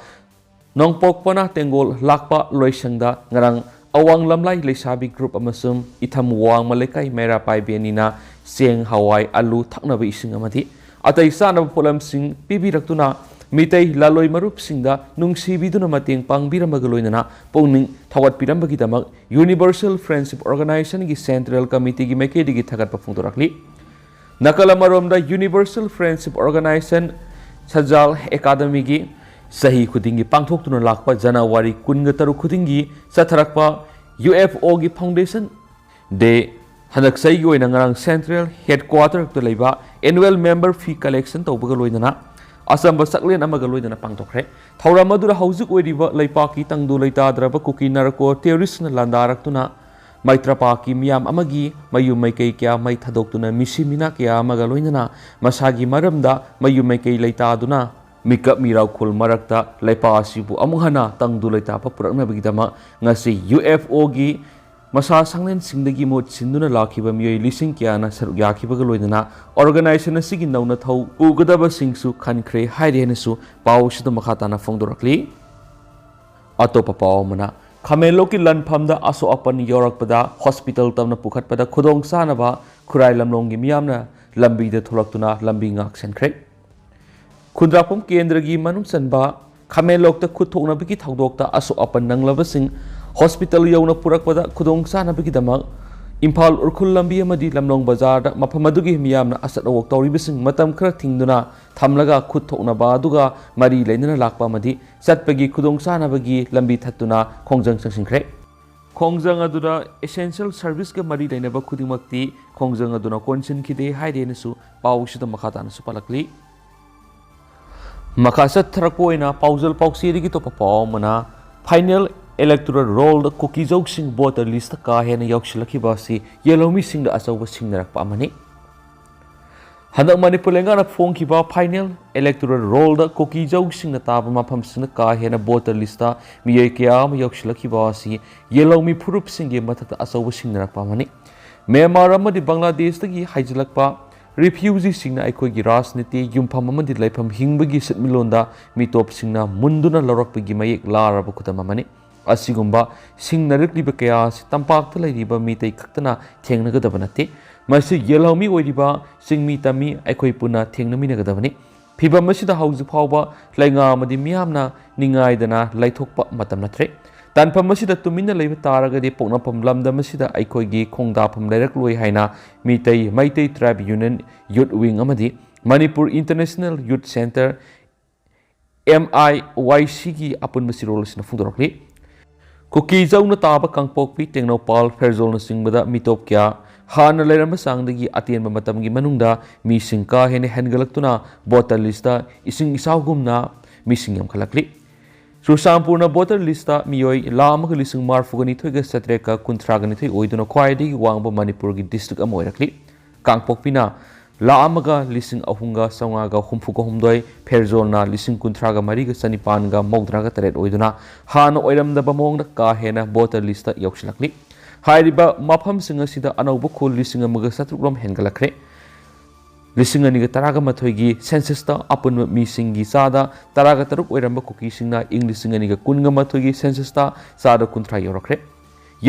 ꯅꯣꯡꯄꯣꯛ ꯄꯅꯥ ꯇꯦꯡꯒꯣꯜ ꯂꯥꯛꯄ ꯂꯣꯏꯁꯪꯗ ꯉꯔꯥꯡ ꯑꯋꯥꯡ ꯂꯝꯂꯥꯏ ꯂꯩꯁꯥꯕꯤ group ꯑꯃꯁꯨꯡ ꯏꯊꯝ ꯋꯥꯡꯃ ꯂꯩꯀꯥꯏ ꯃꯩꯔꯥ ꯄꯥꯏꯕꯤ ꯑꯅꯤꯅ ꯆꯦꯡ, ꯍꯋꯥꯏ, ꯑꯂꯨ, ꯊꯛꯅꯕ ꯏꯁꯤꯡ ꯑꯃꯗꯤ ꯑꯇꯩ ꯆꯥꯅꯕ ꯄꯣꯠꯂꯝꯁꯤꯡ ꯄꯤꯕꯤꯔꯛꯇꯨꯅ ꯃꯤꯇꯩ ꯂꯂꯣꯏ ꯃꯔꯨꯞꯁꯤꯡꯗ ꯅꯨꯡꯁꯤꯕꯤꯗꯨꯅ ꯃꯇꯦꯡ ꯄꯥꯡꯕꯤꯔꯝꯕꯒ ꯂꯣꯏꯅꯅ ꯄꯨꯛꯅꯤꯡ ꯊꯧꯒꯠꯄꯤꯔꯝꯕꯒꯤꯗꯃꯛ Universal Friendship Organizationꯒꯤ Central Committeeꯒꯤ ꯃꯥꯏꯀꯩꯗꯒꯤ ꯊꯥꯒꯠꯄ ꯐꯣꯡꯗꯣꯔꯛꯂꯤ꯫ ꯅꯥꯀꯜ ꯑꯃꯔꯣꯝꯗ Universal Friendship Organization ꯁꯖꯥꯜ ꯑꯦꯀꯥꯗꯃꯤꯒꯤ ꯆꯍꯤ ꯈꯨꯗꯤꯡꯒꯤ ꯄꯥꯡꯊꯣꯛꯇꯨꯅ ꯂꯥꯛꯄ ꯖꯅꯋꯥꯔꯤ ꯀꯨꯟꯒ ꯇꯔꯨꯛ ꯈꯨꯗꯤꯡꯒꯤ ꯆꯠꯊꯔꯛꯄ UFOꯒꯤ Foundation ꯗꯦ ꯍꯟꯗꯛ ꯆꯍꯤꯒꯤ ꯑꯣꯏꯅ ꯉꯔꯥꯡ Central Headquarter ꯇ ꯂꯩꯕ Annual Member Fee Collection ꯇꯧꯕꯒ ꯂꯣꯏꯅꯅ ꯑꯆꯝꯕ ꯆꯥꯛꯂꯦꯟ ꯑꯃꯒ ꯂꯣꯏꯅꯅ ꯄꯥꯡꯊꯣꯛꯈ꯭ꯔꯦ꯫ ꯊꯧꯔꯝ ꯑꯗꯨꯗ ꯍꯧꯖꯤꯛ ꯑꯣꯏꯔꯤꯕ ꯂꯩꯄꯥꯛꯀꯤ ꯇꯪꯗꯨ ꯂꯩꯇꯥꯗ꯭ꯔꯕ ꯀꯨꯀꯤ ꯅꯥꯔꯀꯣ terrorist ꯅ ꯂꯥꯟꯗꯥꯔꯛꯇꯨꯅ ꯃꯩꯇ꯭ꯔꯄꯥꯛꯀꯤ ꯃꯤꯌꯥꯝ ꯑꯃꯒꯤ ꯃꯌꯨꯝ ꯃꯩꯀꯩ ꯀꯌꯥ ꯃꯩ ꯊꯥꯗꯣꯛꯇꯨꯅ ꯃꯤꯁꯤ ꯃꯤꯅꯥ ꯀꯌꯥ ꯑꯃꯒ ꯂꯣꯏꯅꯅ ꯃꯁꯥꯒꯤ ꯃꯔꯝꯗ ꯃꯌꯨꯝ ꯃꯩꯀꯩ ꯂꯩꯇꯥꯗꯨꯅ ꯃꯤꯀꯞ ꯃꯤꯔꯥꯎꯈꯨꯜ ꯃꯔꯛꯇ ꯂꯩꯄꯥꯛ ꯑꯁꯤꯕꯨ ꯑꯃꯨꯛ ꯍꯟꯅ ꯇꯪꯗꯨ ꯂꯩꯇꯥꯕ ꯄꯨꯔꯛꯅꯕꯒꯤꯗꯃꯛ ꯉꯁꯤ U F O ꯒꯤ ꯃꯁꯥ ꯁꯪꯂꯦꯟꯁꯤꯡꯗꯒꯤ ꯃꯍꯨꯠ ꯁꯤꯟꯗꯨꯅ ꯂꯥꯛꯈꯤꯕ ꯃꯤꯑꯣꯏ ꯂꯤꯁꯤꯡ ꯀꯌꯥꯅ ꯁꯔꯨꯛ ꯌꯥꯈꯤꯕꯒ ꯂꯣꯏꯅꯅ organization ꯑꯁꯤꯒꯤ ꯅꯧꯅ ꯊꯧ ꯄꯨꯒꯗꯕꯁꯤꯡꯁꯨ ꯈꯟꯈ꯭ꯔꯦ ꯍꯥꯏꯔꯤ ꯍꯥꯏꯅꯁꯨ ꯄꯥꯎ ꯑꯁꯤꯗ ꯃꯈꯥ ꯇꯥꯅ ꯐꯣꯡꯗꯣꯔꯛꯂꯤ꯫ ꯑꯇꯣꯞꯄ ꯄꯥꯎ ꯑꯃꯅ, ꯈꯥꯃꯦꯟꯂꯣꯛꯀꯤ ꯂꯟꯐꯝꯗ ꯑꯁꯣꯛ ꯑꯄꯟ ꯌꯥꯎꯔꯛꯄꯗ hospital ꯇꯝꯅ ꯄꯨꯈꯠꯄꯗ ꯈꯨꯗꯣꯡ ꯆꯥꯅꯕ ꯈꯨꯔꯥꯏ ꯂꯝꯂꯣꯡꯒꯤ ꯃꯤꯌꯥꯝꯅ ꯂꯝꯕꯤꯗ ꯊꯣꯛꯂꯛꯇꯨꯅ ꯂꯝꯕꯤ ꯉꯥꯛꯁꯦꯟꯈ꯭ꯔꯦ꯫ ꯈꯨꯟꯗ꯭ꯔꯥꯛꯄꯝ ꯀꯦꯟꯗ꯭ꯔꯒꯤ ꯃꯅꯨꯡ ꯆꯟꯕ ꯈꯥꯃꯦꯟꯂꯣꯛꯇ ꯈꯨꯠ ꯊꯣꯛꯅꯕꯒꯤ ꯊꯧꯗꯣꯛꯇ ꯑꯁꯣꯛ ꯑꯄꯟ ꯅꯪꯂꯕꯁꯤꯡ hospital ꯌꯧꯅ ꯄꯨꯔꯛꯄꯗ ꯈꯨꯗꯣꯡ ꯆꯥꯅꯕꯒꯤꯗꯃꯛ ꯏꯝꯐꯥꯜ ꯎꯔꯈꯨꯜ ꯂꯝꯕꯤ ꯑꯃꯗꯤ ꯂꯝꯂꯣꯡ ꯕꯖꯥꯔꯗ ꯃꯐꯝ ꯑꯗꯨꯒꯤ ꯃꯤꯌꯥꯝꯅ ꯑꯁꯠ ꯑꯋꯣꯛ ꯇꯧꯔꯤꯕꯁꯤꯡ ꯃꯇꯝ ꯈꯔ ꯊꯤꯡꯗꯨꯅ ꯊꯝꯂꯒ ꯈꯨꯠ ꯊꯣꯛꯅꯕ ꯑꯗꯨꯒ ꯃꯔꯤ ꯂꯩꯅꯅ ꯂꯥꯛꯄ ꯑꯃꯗꯤ ꯆꯠꯄꯒꯤ ꯈꯨꯗꯣꯡ ꯆꯥꯅꯕꯒꯤ ꯂꯝꯕꯤ ꯊꯠꯇꯨꯅ ꯈꯣꯡꯖꯪ ꯆꯪꯁꯤꯟꯈ꯭ꯔꯦ꯫ ꯈꯣꯡꯖꯪ ꯑꯗꯨꯗ essential service ꯀ ꯃꯔꯤ ꯂꯩꯅꯕ ꯈꯨꯗꯤꯡꯃꯛꯇꯤ ꯈꯣꯡꯖꯪ ꯑꯗꯨꯅ ꯀꯣꯟꯁꯤꯟꯈꯤꯗꯦ ꯍꯥꯏꯔꯦꯅꯁꯨ ꯄꯥꯎꯁꯤꯗ ꯃꯈꯥ ꯇꯥꯅꯁꯨ ꯄꯜꯂꯛꯂꯤ꯫ ꯃꯈꯥ ꯆꯠꯊꯔꯛꯄ ꯑꯣꯏꯅ ꯄꯥꯎꯖꯦꯜ ꯄꯥꯎꯆꯦꯗꯒꯤ ꯑꯇꯣꯞꯄ ꯄꯥꯎ ꯑꯃꯅ, final electoral roll ꯗ ꯀꯨꯀꯤꯖꯧꯁꯤꯡ voter list ꯇ ꯀꯥ ꯍꯦꯟꯅ ꯌꯥꯎꯁꯤꯜꯂꯛꯈꯤꯕ ꯑꯁꯤ ꯌꯦꯜꯍꯧꯃꯤꯁꯤꯡꯗ ꯑꯆꯧꯕ ꯁꯤꯡꯅꯔꯛꯄ ꯑꯃꯅꯤ꯫ ꯍꯟꯗꯛ ꯃꯅꯤꯄꯨꯔ ꯂꯩꯉꯥꯛꯅ ꯐꯣꯡꯈꯤꯕ final electoral roll ꯗ ꯀꯨꯀꯤꯖꯧꯁꯤꯡꯅ ꯇꯥꯕ ꯃꯐꯝꯁꯤꯡꯗ ꯀꯥ ꯍꯦꯟꯅ voter list ꯇ ꯃꯤꯑꯣꯏ ꯀꯌꯥ ꯑꯃ ꯌꯥꯎꯁꯤꯜꯂꯛꯈꯤꯕ ꯑꯁꯤ ꯌꯦꯜꯍꯧꯃꯤ ꯐꯨꯔꯨꯞꯁꯤꯡꯒꯤ ꯃꯊꯛꯇ ꯑꯆꯧꯕ ꯁꯤꯡꯅꯔꯛꯄ ꯑꯃꯅꯤ꯫ ꯃ꯭ꯌꯥꯟꯃꯥꯔ ꯑꯃꯗꯤ ꯕꯪꯒ꯭ꯂꯥꯗꯦꯁꯇꯒꯤ ꯍꯥꯏꯖꯤꯜꯂꯛꯄ refugee ꯁꯤꯡꯅ ꯑꯩꯈꯣꯏꯒꯤ ꯔꯥꯖꯅꯤꯇꯤ, ꯌꯨꯝꯐꯝ ꯑꯃꯗꯤ ꯂꯩꯐꯝ ꯍꯤꯡꯕꯒꯤ ꯁꯦꯟꯃꯤꯠꯂꯣꯟꯗ ꯃꯤꯇꯣꯞꯁꯤꯡꯅ ꯃꯨꯟꯗꯨꯅ ꯂꯧꯔꯛꯄꯒꯤ ꯃꯌꯦꯛ ꯂꯥꯔꯕ ꯈꯨꯗꯝ ꯑꯃꯅꯤ꯫ ꯑꯁꯤꯒꯨꯝꯕ ꯁꯤꯡꯅꯔꯛꯂꯤꯕ ꯀꯌꯥ ꯑꯁꯤ ꯇꯝꯄꯥꯛꯇ ꯂꯩꯔꯤꯕ ꯃꯤꯇꯩ ꯈꯛꯇꯅ ꯊꯦꯡꯅꯒꯗꯕ ꯅꯠꯇꯦ꯫ ꯃꯁꯤ ꯌꯦꯜꯍꯧꯃꯤ ꯑꯣꯏꯔꯤꯕ ꯆꯤꯡꯃꯤ ꯇꯝꯃꯤ ꯑꯩꯈꯣꯏ ꯄꯨꯟꯅ ꯊꯦꯡꯅꯃꯤꯟꯅꯒꯗꯕꯅꯤ꯫ ꯐꯤꯚꯝ ꯑꯁꯤꯗ ꯍꯧꯖꯤꯛ ꯐꯥꯎꯕ ꯂꯩꯉꯥꯛ ꯑꯃꯗꯤ ꯃꯤꯌꯥꯝꯅ ꯅꯤꯡꯉꯥꯏꯗꯅ ꯂꯩꯊꯣꯛꯄ ꯃꯇꯝ ꯅꯠꯇ꯭ꯔꯦ꯫ ꯇꯥꯟꯐꯝ ꯑꯁꯤꯗ ꯇꯨꯃꯤꯟꯅ ꯂꯩꯕ ꯇꯥꯔꯒꯗꯤ ꯄꯣꯛꯅꯐꯝ ꯂꯝꯗꯝ ꯑꯁꯤꯗ ꯑꯩꯈꯣꯏꯒꯤ ꯈꯣꯡꯗꯥꯐꯝ ꯂꯩꯔꯛꯂꯣꯏ ꯍꯥꯏꯅ Meitei, Meitei Tribe Union Youth Wing ꯑꯃꯗꯤ Manipur International Youth Centre, M I Y C ꯒꯤ ꯑꯄꯨꯟꯕ ꯆꯦꯔꯣꯜ ꯑꯁꯤꯅ ꯐꯣꯡꯗꯣꯔꯛꯂꯤ꯫ ꯀꯨꯀꯤ ꯖꯧꯅ ꯇꯥꯕ ꯀꯥꯡꯄꯣꯛꯄꯤ, ꯇꯦꯡꯅꯧꯄꯥꯜ, ꯐꯦꯔꯖꯣꯜꯅꯆꯤꯡꯕꯗ ꯃꯤꯇꯣꯞ ꯀꯌꯥ ꯍꯥꯟꯅ ꯂꯩꯔꯝꯕ ꯆꯥꯡꯗꯒꯤ ꯑꯇꯦꯟꯕ ꯃꯇꯝꯒꯤ ꯃꯅꯨꯡꯗ ꯃꯤꯁꯤꯡ ꯀꯥ ꯍꯦꯟꯅ ꯍꯦꯟꯒꯠꯂꯛꯇꯨꯅ ꯚꯣꯇꯔ ꯂꯤꯁꯇ ꯏꯁꯤꯡ ꯏꯆꯥꯎꯒꯨꯝꯅ ꯃꯤꯁꯤꯡ ꯌꯥꯝꯈꯠꯂꯛꯂꯤ꯫ ꯆꯨꯔꯆꯥꯟꯄꯨꯔꯅ ꯚꯣꯇꯔ ꯂꯤꯁꯇ ꯃꯤꯑꯣꯏ ꯂꯥꯈ ꯑꯃꯒ ꯂꯤꯁꯤꯡ ꯃꯔꯤꯐꯨꯒ ꯅꯤꯊꯣꯏꯒ ꯆꯥꯇ꯭ꯔꯦꯠꯀ ꯀꯨꯟꯊ꯭ꯔꯥꯒ ꯅꯤꯊꯣꯏ ꯑꯣꯏꯗꯨꯅ ꯈ꯭ꯋꯥꯏꯗꯒꯤ ꯋꯥꯡꯕ ꯃꯅꯤꯄꯨꯔꯒꯤ ꯗꯤꯁꯇ꯭ꯔꯤꯛ ꯑꯃ ꯑꯣꯏꯔꯛꯂꯤ꯫ ꯀꯥꯡꯄꯣꯛꯄꯤꯅ ꯂꯥꯈ ꯑꯃꯒ ꯂꯤꯁꯤꯡ ꯑꯍꯨꯝꯒ ꯆꯥꯝꯃꯉꯥꯒ ꯍꯨꯝꯐꯨꯒ ꯍꯨꯝꯗꯣꯏ, ꯐꯦꯔꯖꯣꯜꯅ ꯂꯤꯁꯤꯡ ꯀꯨꯟꯊ꯭ꯔꯥꯒ ꯃꯔꯤꯒ ꯆꯅꯤꯄꯥꯟꯒ ꯃꯧꯗ꯭ꯔꯥꯒ ꯇꯔꯦꯠ ꯑꯣꯏꯗꯨꯅ ꯍꯥꯟꯅ ꯑꯣꯏꯔꯝꯗꯕ ꯃꯑꯣꯡꯗ ꯀꯥ ꯍꯦꯟꯅ ꯚꯣꯇꯔ ꯂꯤꯁꯇ ꯌꯧꯁꯤꯜꯂꯛꯂꯤ꯫ ꯍꯥꯏꯔꯤꯕ ꯃꯐꯝꯁꯤꯡ ꯑꯁꯤꯗ ꯑꯅꯧꯕ ꯈꯨꯜ ꯂꯤꯁꯤꯡ ꯑꯃꯒ ꯆꯥꯇ꯭ꯔꯨꯛ ꯔꯣꯝ ꯍꯦꯟꯒꯠꯂꯛꯈ꯭ꯔꯦ꯫ ꯂꯤꯁꯤꯡ ꯑꯅꯤꯒ ꯇꯔꯥꯒ ꯃꯥꯊꯣꯏꯒꯤ ꯁꯦꯟꯁꯁꯇ ꯑꯄꯨꯟꯕ ꯃꯤꯁꯤꯡꯒꯤ ꯆꯥꯗ ꯇꯔꯥꯒ ꯇꯔꯨꯛ ꯑꯣꯏꯔꯝꯕ ꯀꯨꯀꯤꯁꯤꯡꯅ ꯏꯪ ꯂꯤꯁꯤꯡ ꯑꯅꯤꯒ ꯀꯨꯟꯒ ꯃꯥꯊꯣꯏꯒꯤ ꯁꯦꯟꯁꯁꯇ ꯆꯥꯗ ꯀꯨꯟꯊ꯭ꯔꯥ ꯌꯧꯔꯛꯈ꯭ꯔꯦ꯫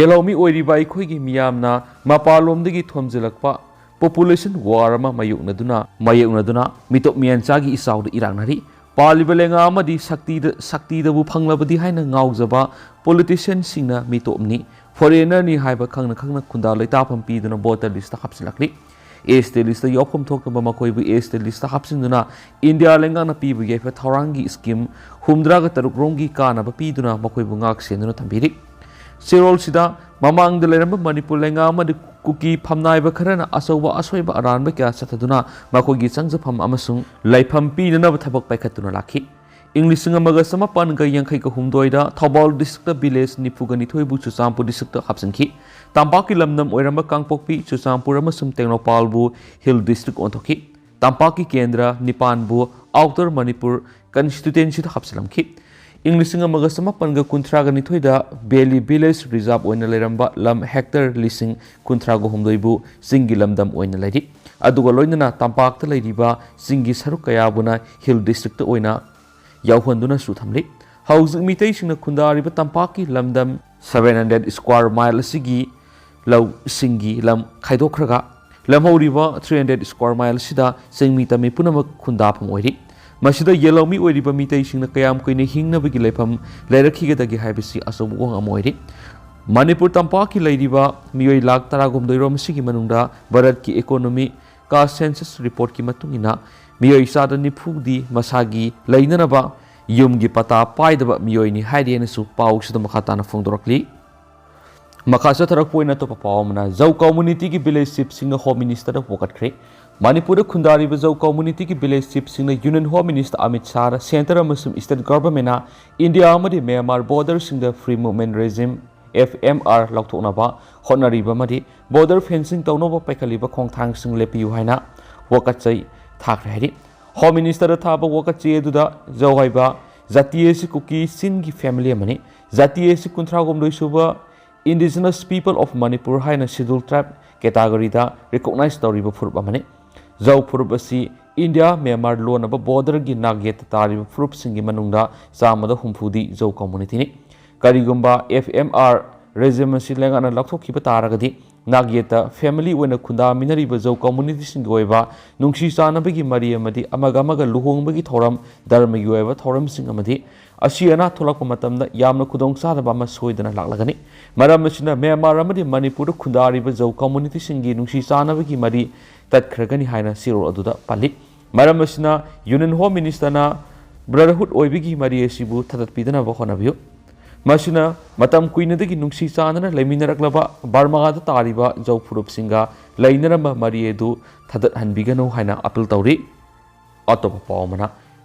ꯌꯦꯜꯍꯧꯃꯤ ꯑꯣꯏꯔꯤꯕ ꯑꯩꯈꯣꯏꯒꯤ ꯃꯤꯌꯥꯝꯅ ꯃꯄꯥꯟꯂꯣꯝꯗꯒꯤ ꯊꯣꯝꯖꯤꯜꯂꯛꯄ ꯄꯣꯄꯨꯂꯦꯁꯟ ꯋꯥꯔ ꯑꯃ ꯃꯥꯌꯣꯛꯅꯗꯨꯅ, ꯃꯥꯌꯣꯛꯅꯗꯨꯅ ꯃꯤꯇꯣꯞ ꯃꯤꯌꯥꯟꯆꯥꯒꯤ ꯏꯆꯥꯎꯗ ꯏꯔꯥꯛꯅꯔꯤ꯫ ꯄꯥꯜꯂꯤꯕ ꯂꯩꯉꯥꯛ ꯑꯃꯗꯤ ꯁꯛꯇꯤꯗ, ꯁꯛꯇꯤꯗꯕꯨ ꯐꯪꯂꯕꯗꯤ ꯍꯥꯏꯅ ꯉꯥꯎꯖꯕ ꯄꯣꯂꯤꯇꯤꯁꯤꯌꯟꯁꯤꯡꯅ ꯃꯤꯇꯣꯞꯅꯤ, ꯐꯣꯔꯦꯅꯔꯅꯤ ꯍꯥꯏꯕ ꯈꯪꯅ ꯈꯪꯅ ꯈꯨꯟꯗꯥ ꯂꯩꯇꯥꯐꯝ ꯄꯤꯗꯨꯅ ꯚꯣꯇꯔ ꯂꯤꯁꯇ ꯍꯥꯞꯆꯤꯜꯂꯛꯂꯤ꯫ ꯑꯦꯁ ꯇꯤ ꯂꯤꯁꯇ ꯌꯥꯎꯐꯝ ꯊꯣꯛꯇꯕ ꯃꯈꯣꯏꯕꯨ ꯑꯦꯁ ꯇꯤ ꯂꯤꯁꯇ ꯍꯥꯞꯆꯤꯟꯗꯨꯅ ꯏꯟꯗꯤꯌꯥ ꯂꯩꯉꯥꯛꯅ ꯄꯤꯕ ꯌꯥꯏꯐ ꯊꯧꯔꯥꯡꯒꯤ ꯁ꯭ꯀꯤꯝ ꯍꯨꯝꯗ꯭ꯔꯥꯒ ꯇꯔꯨꯛ ꯔꯣꯝꯒꯤ ꯀꯥꯟꯅꯕ ꯄꯤꯗꯨꯅ ꯃꯈꯣꯏꯕꯨ ꯉꯥꯛ ꯁꯦꯟꯗꯨꯅ ꯊꯝꯕꯤꯔꯤ꯫ ꯆꯦꯔꯣꯜꯁꯤꯗ ꯃꯃꯥꯡꯗ ꯂꯩꯔꯝꯕ ꯃꯅꯤꯄꯨꯔ ꯂꯩꯉꯥꯛ ꯑꯃꯗꯤ ꯀꯨꯀꯤ ꯐꯝꯅꯥꯏꯕ ꯈꯔꯅ ꯑꯆꯧꯕ ꯑꯁꯣꯏꯕ ꯑꯔꯥꯟꯕ ꯀꯌꯥ ꯆꯠꯊꯗꯨꯅ ꯃꯈꯣꯏꯒꯤ ꯆꯪꯖꯐꯝ ꯑꯃꯁꯨꯡ ꯂꯩꯐꯝ ꯄꯤꯅꯅꯕ ꯊꯕꯛ ꯄꯥꯏꯈꯠꯇꯨꯅ ꯂꯥꯛꯈꯤ꯫ ꯏꯪ ꯂꯤꯁꯤꯡ ꯑꯃꯒ ꯆꯃꯥꯄꯟꯒ ꯌꯥꯡꯈꯩꯒ ꯍꯨꯝꯗꯣꯏꯗ ꯊꯧꯕꯥꯜ ꯗꯤꯁꯇ꯭ꯔꯤꯛꯇ ꯚꯤꯂꯦꯖ ꯅꯤꯐꯨꯒ ꯅꯤꯊꯣꯏꯕꯨ ꯆꯨꯔꯆꯥꯟꯄꯨꯔ ꯗꯤꯁꯇ꯭ꯔꯤꯛꯇ ꯍꯥꯞꯆꯤꯟꯈꯤ꯫ ꯇꯝꯄꯥꯛꯀꯤ ꯂꯝꯗꯝ ꯑꯣꯏꯔꯝꯕ ꯀꯥꯡꯄꯣꯛꯄꯤ, ꯆꯨꯔꯆꯥꯟꯄꯨꯔ ꯑꯃꯁꯨꯡ ꯇꯦꯡꯅꯧꯄꯥꯜꯕꯨ ꯍꯤꯜ ꯗꯤꯁꯇ꯭ꯔꯤꯛ ꯑꯣꯟꯊꯣꯛꯈꯤ꯫ ꯇꯝꯄꯥꯛꯀꯤ ꯀꯦꯟꯗ꯭ꯔ ꯅꯤꯄꯥꯟꯕꯨ ꯑꯥꯎꯇꯔ ꯃꯅꯤꯄꯨꯔ ꯀꯟꯁꯇꯤꯇ꯭ꯋꯦꯟꯁꯤꯗ ꯍꯥꯞꯆꯤꯜꯂꯝꯈꯤ꯫ ꯏꯪ ꯂꯤꯁꯤꯡ ꯑꯃꯒ ꯆꯃꯥꯄꯟꯒ ꯀꯨꯟꯊ꯭ꯔꯥꯒ ꯅꯤꯊꯣꯏꯗ ꯚꯦꯂꯤ ꯚꯤꯂꯦꯖ ꯔꯤꯖꯥꯔꯚ ꯑꯣꯏꯅ ꯂꯩꯔꯝꯕ ꯂꯝ ꯍꯦꯛꯇꯔ ꯂꯤꯁꯤꯡ ꯀꯨꯟꯊ꯭ꯔꯥꯒ ꯍꯨꯝꯗꯣꯏꯕꯨ ꯆꯤꯡꯒꯤ ꯂꯝꯗꯝ ꯑꯣꯏꯅ ꯂꯩꯔꯤ꯫ ꯑꯗꯨꯒ ꯂꯣꯏꯅꯅ ꯇꯝꯄꯥꯛꯇ ꯂꯩꯔꯤꯕ ꯆꯤꯡꯒꯤ ꯁꯔꯨꯛ ꯀꯌꯥꯕꯨꯅ ꯍꯤꯜ ꯗꯤꯁꯇ꯭ꯔꯤꯛꯇ ꯑꯣꯏꯅ ꯌꯥꯎꯍꯟꯗꯨꯅꯁꯨ ꯊꯝꯂꯤ꯫ ꯍꯧꯖꯤꯛ ꯃꯤꯇꯩꯁꯤꯡꯅ ꯈꯨꯟꯗꯥꯔꯤꯕ ꯇꯝꯄꯥꯛꯀꯤ ꯂꯝꯗꯝ seven hundred square mile ꯑꯁꯤꯒꯤ ꯂꯧꯁꯤꯡꯒꯤ ꯂꯝ ꯈꯥꯏꯗꯣꯛꯈ꯭ꯔꯒ, ꯂꯦꯝꯍꯧꯔꯤꯕ three hundred square mile ꯑꯁꯤꯗ ꯆꯤꯡꯃꯤ ꯇꯝꯃꯤ ꯄꯨꯝꯅꯃꯛ ꯈꯨꯟꯗꯥꯐꯝ ꯑꯣꯏꯔꯤ꯫ ꯃꯁꯤꯗ ꯌꯦꯜꯍꯧꯃꯤ ꯑꯣꯏꯔꯤꯕ ꯃꯤꯇꯩꯁꯤꯡꯅ ꯀꯌꯥꯝ ꯀꯨꯏꯅ ꯍꯤꯡꯅꯕꯒꯤ ꯂꯩꯐꯝ ꯂꯩꯔꯛꯈꯤꯒꯗꯒꯦ ꯍꯥꯏꯕꯁꯤ ꯑꯆꯧꯕ ꯋꯥꯍꯪ ꯑꯃ ꯑꯣꯏꯔꯤ꯫ ꯃꯅꯤꯄꯨꯔ ꯇꯝꯄꯥꯛꯀꯤ ꯂꯩꯔꯤꯕ ꯃꯤꯑꯣꯏ ꯂꯥꯈ ꯇꯔꯥꯍꯨꯝꯗꯣꯏ ꯔꯣꯝ ꯑꯁꯤꯒꯤ ꯃꯅꯨꯡꯗ ꯚꯥꯔꯠꯀꯤ ꯏꯀꯣꯅꯣꯃꯤ ꯀꯥ ꯁꯦꯟꯁꯁ ꯔꯤꯄꯣꯔꯠꯀꯤ ꯃꯇꯨꯡ ꯏꯟꯅ ꯃꯤꯑꯣꯏ ꯆꯥꯗ ꯅꯤꯐꯨꯗꯤ ꯃꯁꯥꯒꯤ ꯂꯩꯅꯅꯕ ꯌꯨꯝꯒꯤ ꯄꯇꯥ ꯄꯥꯏꯗꯕ ꯃꯤꯑꯣꯏꯅꯤ ꯍꯥꯏꯔꯤ ꯍꯥꯏꯅꯁꯨ ꯄꯥꯎꯁꯤꯗ ꯃꯈꯥ ꯇꯥꯅ ꯐꯣꯡꯗꯣꯔꯛꯂꯤ꯫ ꯃꯈꯥ ꯆꯠꯊꯔꯛꯄ ꯑꯣꯏꯅ ꯑꯇꯣꯞꯄ ꯄꯥꯎ ꯑꯃꯅ, ꯖꯧ ꯀꯝꯃ꯭ꯌꯨꯅꯤꯇꯤꯒꯤ ꯚꯤꯂꯦꯖ ꯆꯤꯐꯁꯤꯡꯅ ꯍꯣꯝ ꯃꯤꯅꯤꯁꯇꯔꯗ ꯋꯥꯀꯠꯈ꯭ꯔꯦ꯫ ꯃꯅꯤꯄꯨꯔꯗ ꯈꯨꯟꯗꯥꯔꯤꯕ ꯖꯧ ꯀꯝꯃ꯭ꯌꯨꯅꯤꯇꯤꯒꯤ ꯚꯤꯂꯦꯖ ꯆꯤꯐꯁꯤꯡꯅ ꯌꯨꯅꯤꯌꯟ ꯍꯣꯝ ꯃꯤꯅꯤꯁꯇꯔ ꯑꯃꯤꯠ ꯁꯥꯍꯗ ꯁꯦꯟꯇꯔ ꯑꯃꯁꯨꯡ ꯏꯁꯇꯦꯠ ꯒꯚꯔꯟꯃꯦꯟꯠꯅ ꯏꯟꯗꯤꯌꯥ ꯑꯃꯗꯤ ꯃ꯭ꯌꯥꯟꯃꯥꯔ ꯕꯣꯔꯗꯔꯁꯤꯡꯗ free movement regime, F M R, ꯂꯧꯊꯣꯛꯅꯕ ꯍꯣꯠꯅꯔꯤꯕ ꯑꯃꯗꯤ ꯕꯣꯔꯗꯔ ꯐꯦꯟꯁꯤꯡ ꯇꯧꯅꯕ ꯄꯥꯏꯈꯠꯂꯤꯕ ꯈꯣꯡꯊꯥꯡꯁꯤꯡ ꯂꯦꯞꯄꯤꯌꯨ ꯍꯥꯏꯅ ꯋꯥꯀꯠꯆꯩ ꯊꯥꯈ꯭ꯔꯦ ꯍꯥꯏꯔꯤ꯫ ꯍꯣꯝ ꯃꯤꯅꯤꯁꯇꯔꯗ ꯊꯥꯕ ꯋꯥꯀꯠ ꯆꯦ ꯑꯗꯨꯗ ꯖꯧ ꯍꯥꯏꯕ ꯖꯥꯇꯤ ꯑꯁꯤ ꯀꯨꯀꯤ ꯆꯤꯟꯒꯤ ꯐꯦꯃꯤꯂꯤ ꯑꯃꯅꯤ꯫ ꯖꯥꯇꯤ ꯑꯁꯤ ꯀꯨꯟꯊ꯭ꯔꯥꯍꯨꯝꯗꯣꯏ ꯁꯨꯕ Indigenous People of Manipur ꯍꯥꯏꯅ ꯁꯦꯗ꯭ꯌꯨꯜ ꯇ꯭ꯔꯥꯏꯕ ꯀꯦꯇꯥꯒꯣꯔꯤꯗ ꯔꯤꯀꯣꯛꯅꯥꯏꯖ ꯇꯧꯔꯤꯕ ꯐꯨꯔꯨꯞ ꯑꯃꯅꯤ꯫ ꯖꯧ ꯐꯨꯔꯨꯞ ꯑꯁꯤ ꯏꯟꯗꯤꯌꯥ ꯃ꯭ꯌꯥꯟꯃꯥꯔ ꯂꯣꯟꯅꯕ ꯕꯣꯔꯗꯔꯒꯤ ꯅꯥꯛ ꯌꯦꯠꯇ ꯇꯥꯔꯤꯕ ꯐꯨꯔꯨꯞꯁꯤꯡꯒꯤ ꯃꯅꯨꯡꯗ ꯆꯥꯝꯃꯗ ꯍꯨꯝꯐꯨꯗꯤ ꯖꯧ ꯀꯝꯃ꯭ꯌꯨꯅꯤꯇꯤꯅꯤ꯫ ꯀꯔꯤꯒꯨꯝꯕ ꯑꯦꯐ ꯑꯦꯝ ꯑꯥꯔ ꯔꯦꯖꯤꯝ ꯑꯁꯤ ꯂꯩꯉꯥꯛꯅ ꯂꯧꯊꯣꯛꯈꯤꯕ ꯇꯥꯔꯒꯗꯤ, ꯅꯥꯛ ꯌꯦꯠꯇ ꯐꯦꯃꯤꯂꯤ ꯑꯣꯏꯅ ꯈꯨꯟꯗꯥꯃꯤꯟꯅꯔꯤꯕ ꯖꯧ ꯀꯝꯃ꯭ꯌꯨꯅꯤꯇꯤꯁꯤꯡꯒꯤ ꯑꯣꯏꯕ ꯅꯨꯡꯁꯤ ꯆꯥꯟꯅꯕꯒꯤ ꯃꯔꯤ ꯑꯃꯗꯤ ꯑꯃꯒ ꯑꯃꯒ ꯂꯨꯍꯣꯡꯕꯒꯤ ꯊꯧꯔꯝ, ꯙꯔꯃꯒꯤ ꯑꯣꯏꯕ ꯊꯧꯔꯝꯁꯤꯡ ꯑꯃꯗꯤ ꯑꯁꯤ ꯑꯅꯥ ꯊꯣꯛꯂꯛꯄ ꯃꯇꯝꯗ ꯌꯥꯝꯅ ꯈꯨꯗꯣꯡꯆꯥꯗꯕ ꯑꯃ ꯁꯣꯏꯗꯅ ꯂꯥꯛꯂꯒꯅꯤ꯫ ꯃꯔꯝ ꯑꯁꯤꯅ ꯃ꯭ꯌꯥꯟꯃꯥꯔ ꯑꯃꯗꯤ ꯃꯅꯤꯄꯨꯔꯗ ꯈꯨꯟꯗꯥꯔꯤꯕ ꯖꯧ ꯀꯝꯃ꯭ꯌꯨꯅꯤꯇꯤꯁꯤꯡꯒꯤ ꯅꯨꯡꯁꯤ ꯆꯥꯟꯅꯕꯒꯤ ꯃꯔꯤ ꯇꯠꯈ꯭ꯔꯒꯅꯤ ꯍꯥꯏꯅ ꯆꯦꯔꯣꯜ ꯑꯗꯨꯗ ꯄꯜꯂꯤ꯫ ꯃꯔꯝ ꯑꯁꯤꯅ ꯌꯨꯅꯤꯌꯟ ꯍꯣꯝ ꯃꯤꯅꯤꯁꯇꯔꯅ ꯕ꯭ꯔꯗꯔꯍꯨꯗ ꯑꯣꯏꯕꯒꯤ ꯃꯔꯤ ꯑꯁꯤꯕꯨ ꯊꯗꯠꯄꯤꯗꯅꯕ ꯍꯣꯠꯅꯕꯤꯌꯨ꯫ ꯃꯁꯤꯅ ꯃꯇꯝ ꯀꯨꯏꯅꯗꯒꯤ ꯅꯨꯡꯁꯤ ꯆꯥꯟꯅꯅ ꯂꯩꯃꯤꯟꯅꯔꯛꯂꯕ ꯕꯔꯃꯥꯗ ꯇꯥꯔꯤꯕ ꯖꯧ ꯐꯨꯔꯨꯞꯁꯤꯡꯒ ꯂꯩꯅꯔꯝꯕ ꯃꯔꯤ ꯑꯗꯨ ꯊꯗꯠꯍꯟꯕꯤꯒꯅꯨ ꯍꯥꯏꯅ ꯑꯥꯄꯤꯜ ꯇꯧꯔꯤ꯫ ꯑꯇꯣꯞꯄ ꯄꯥꯎ ꯑꯃꯅ,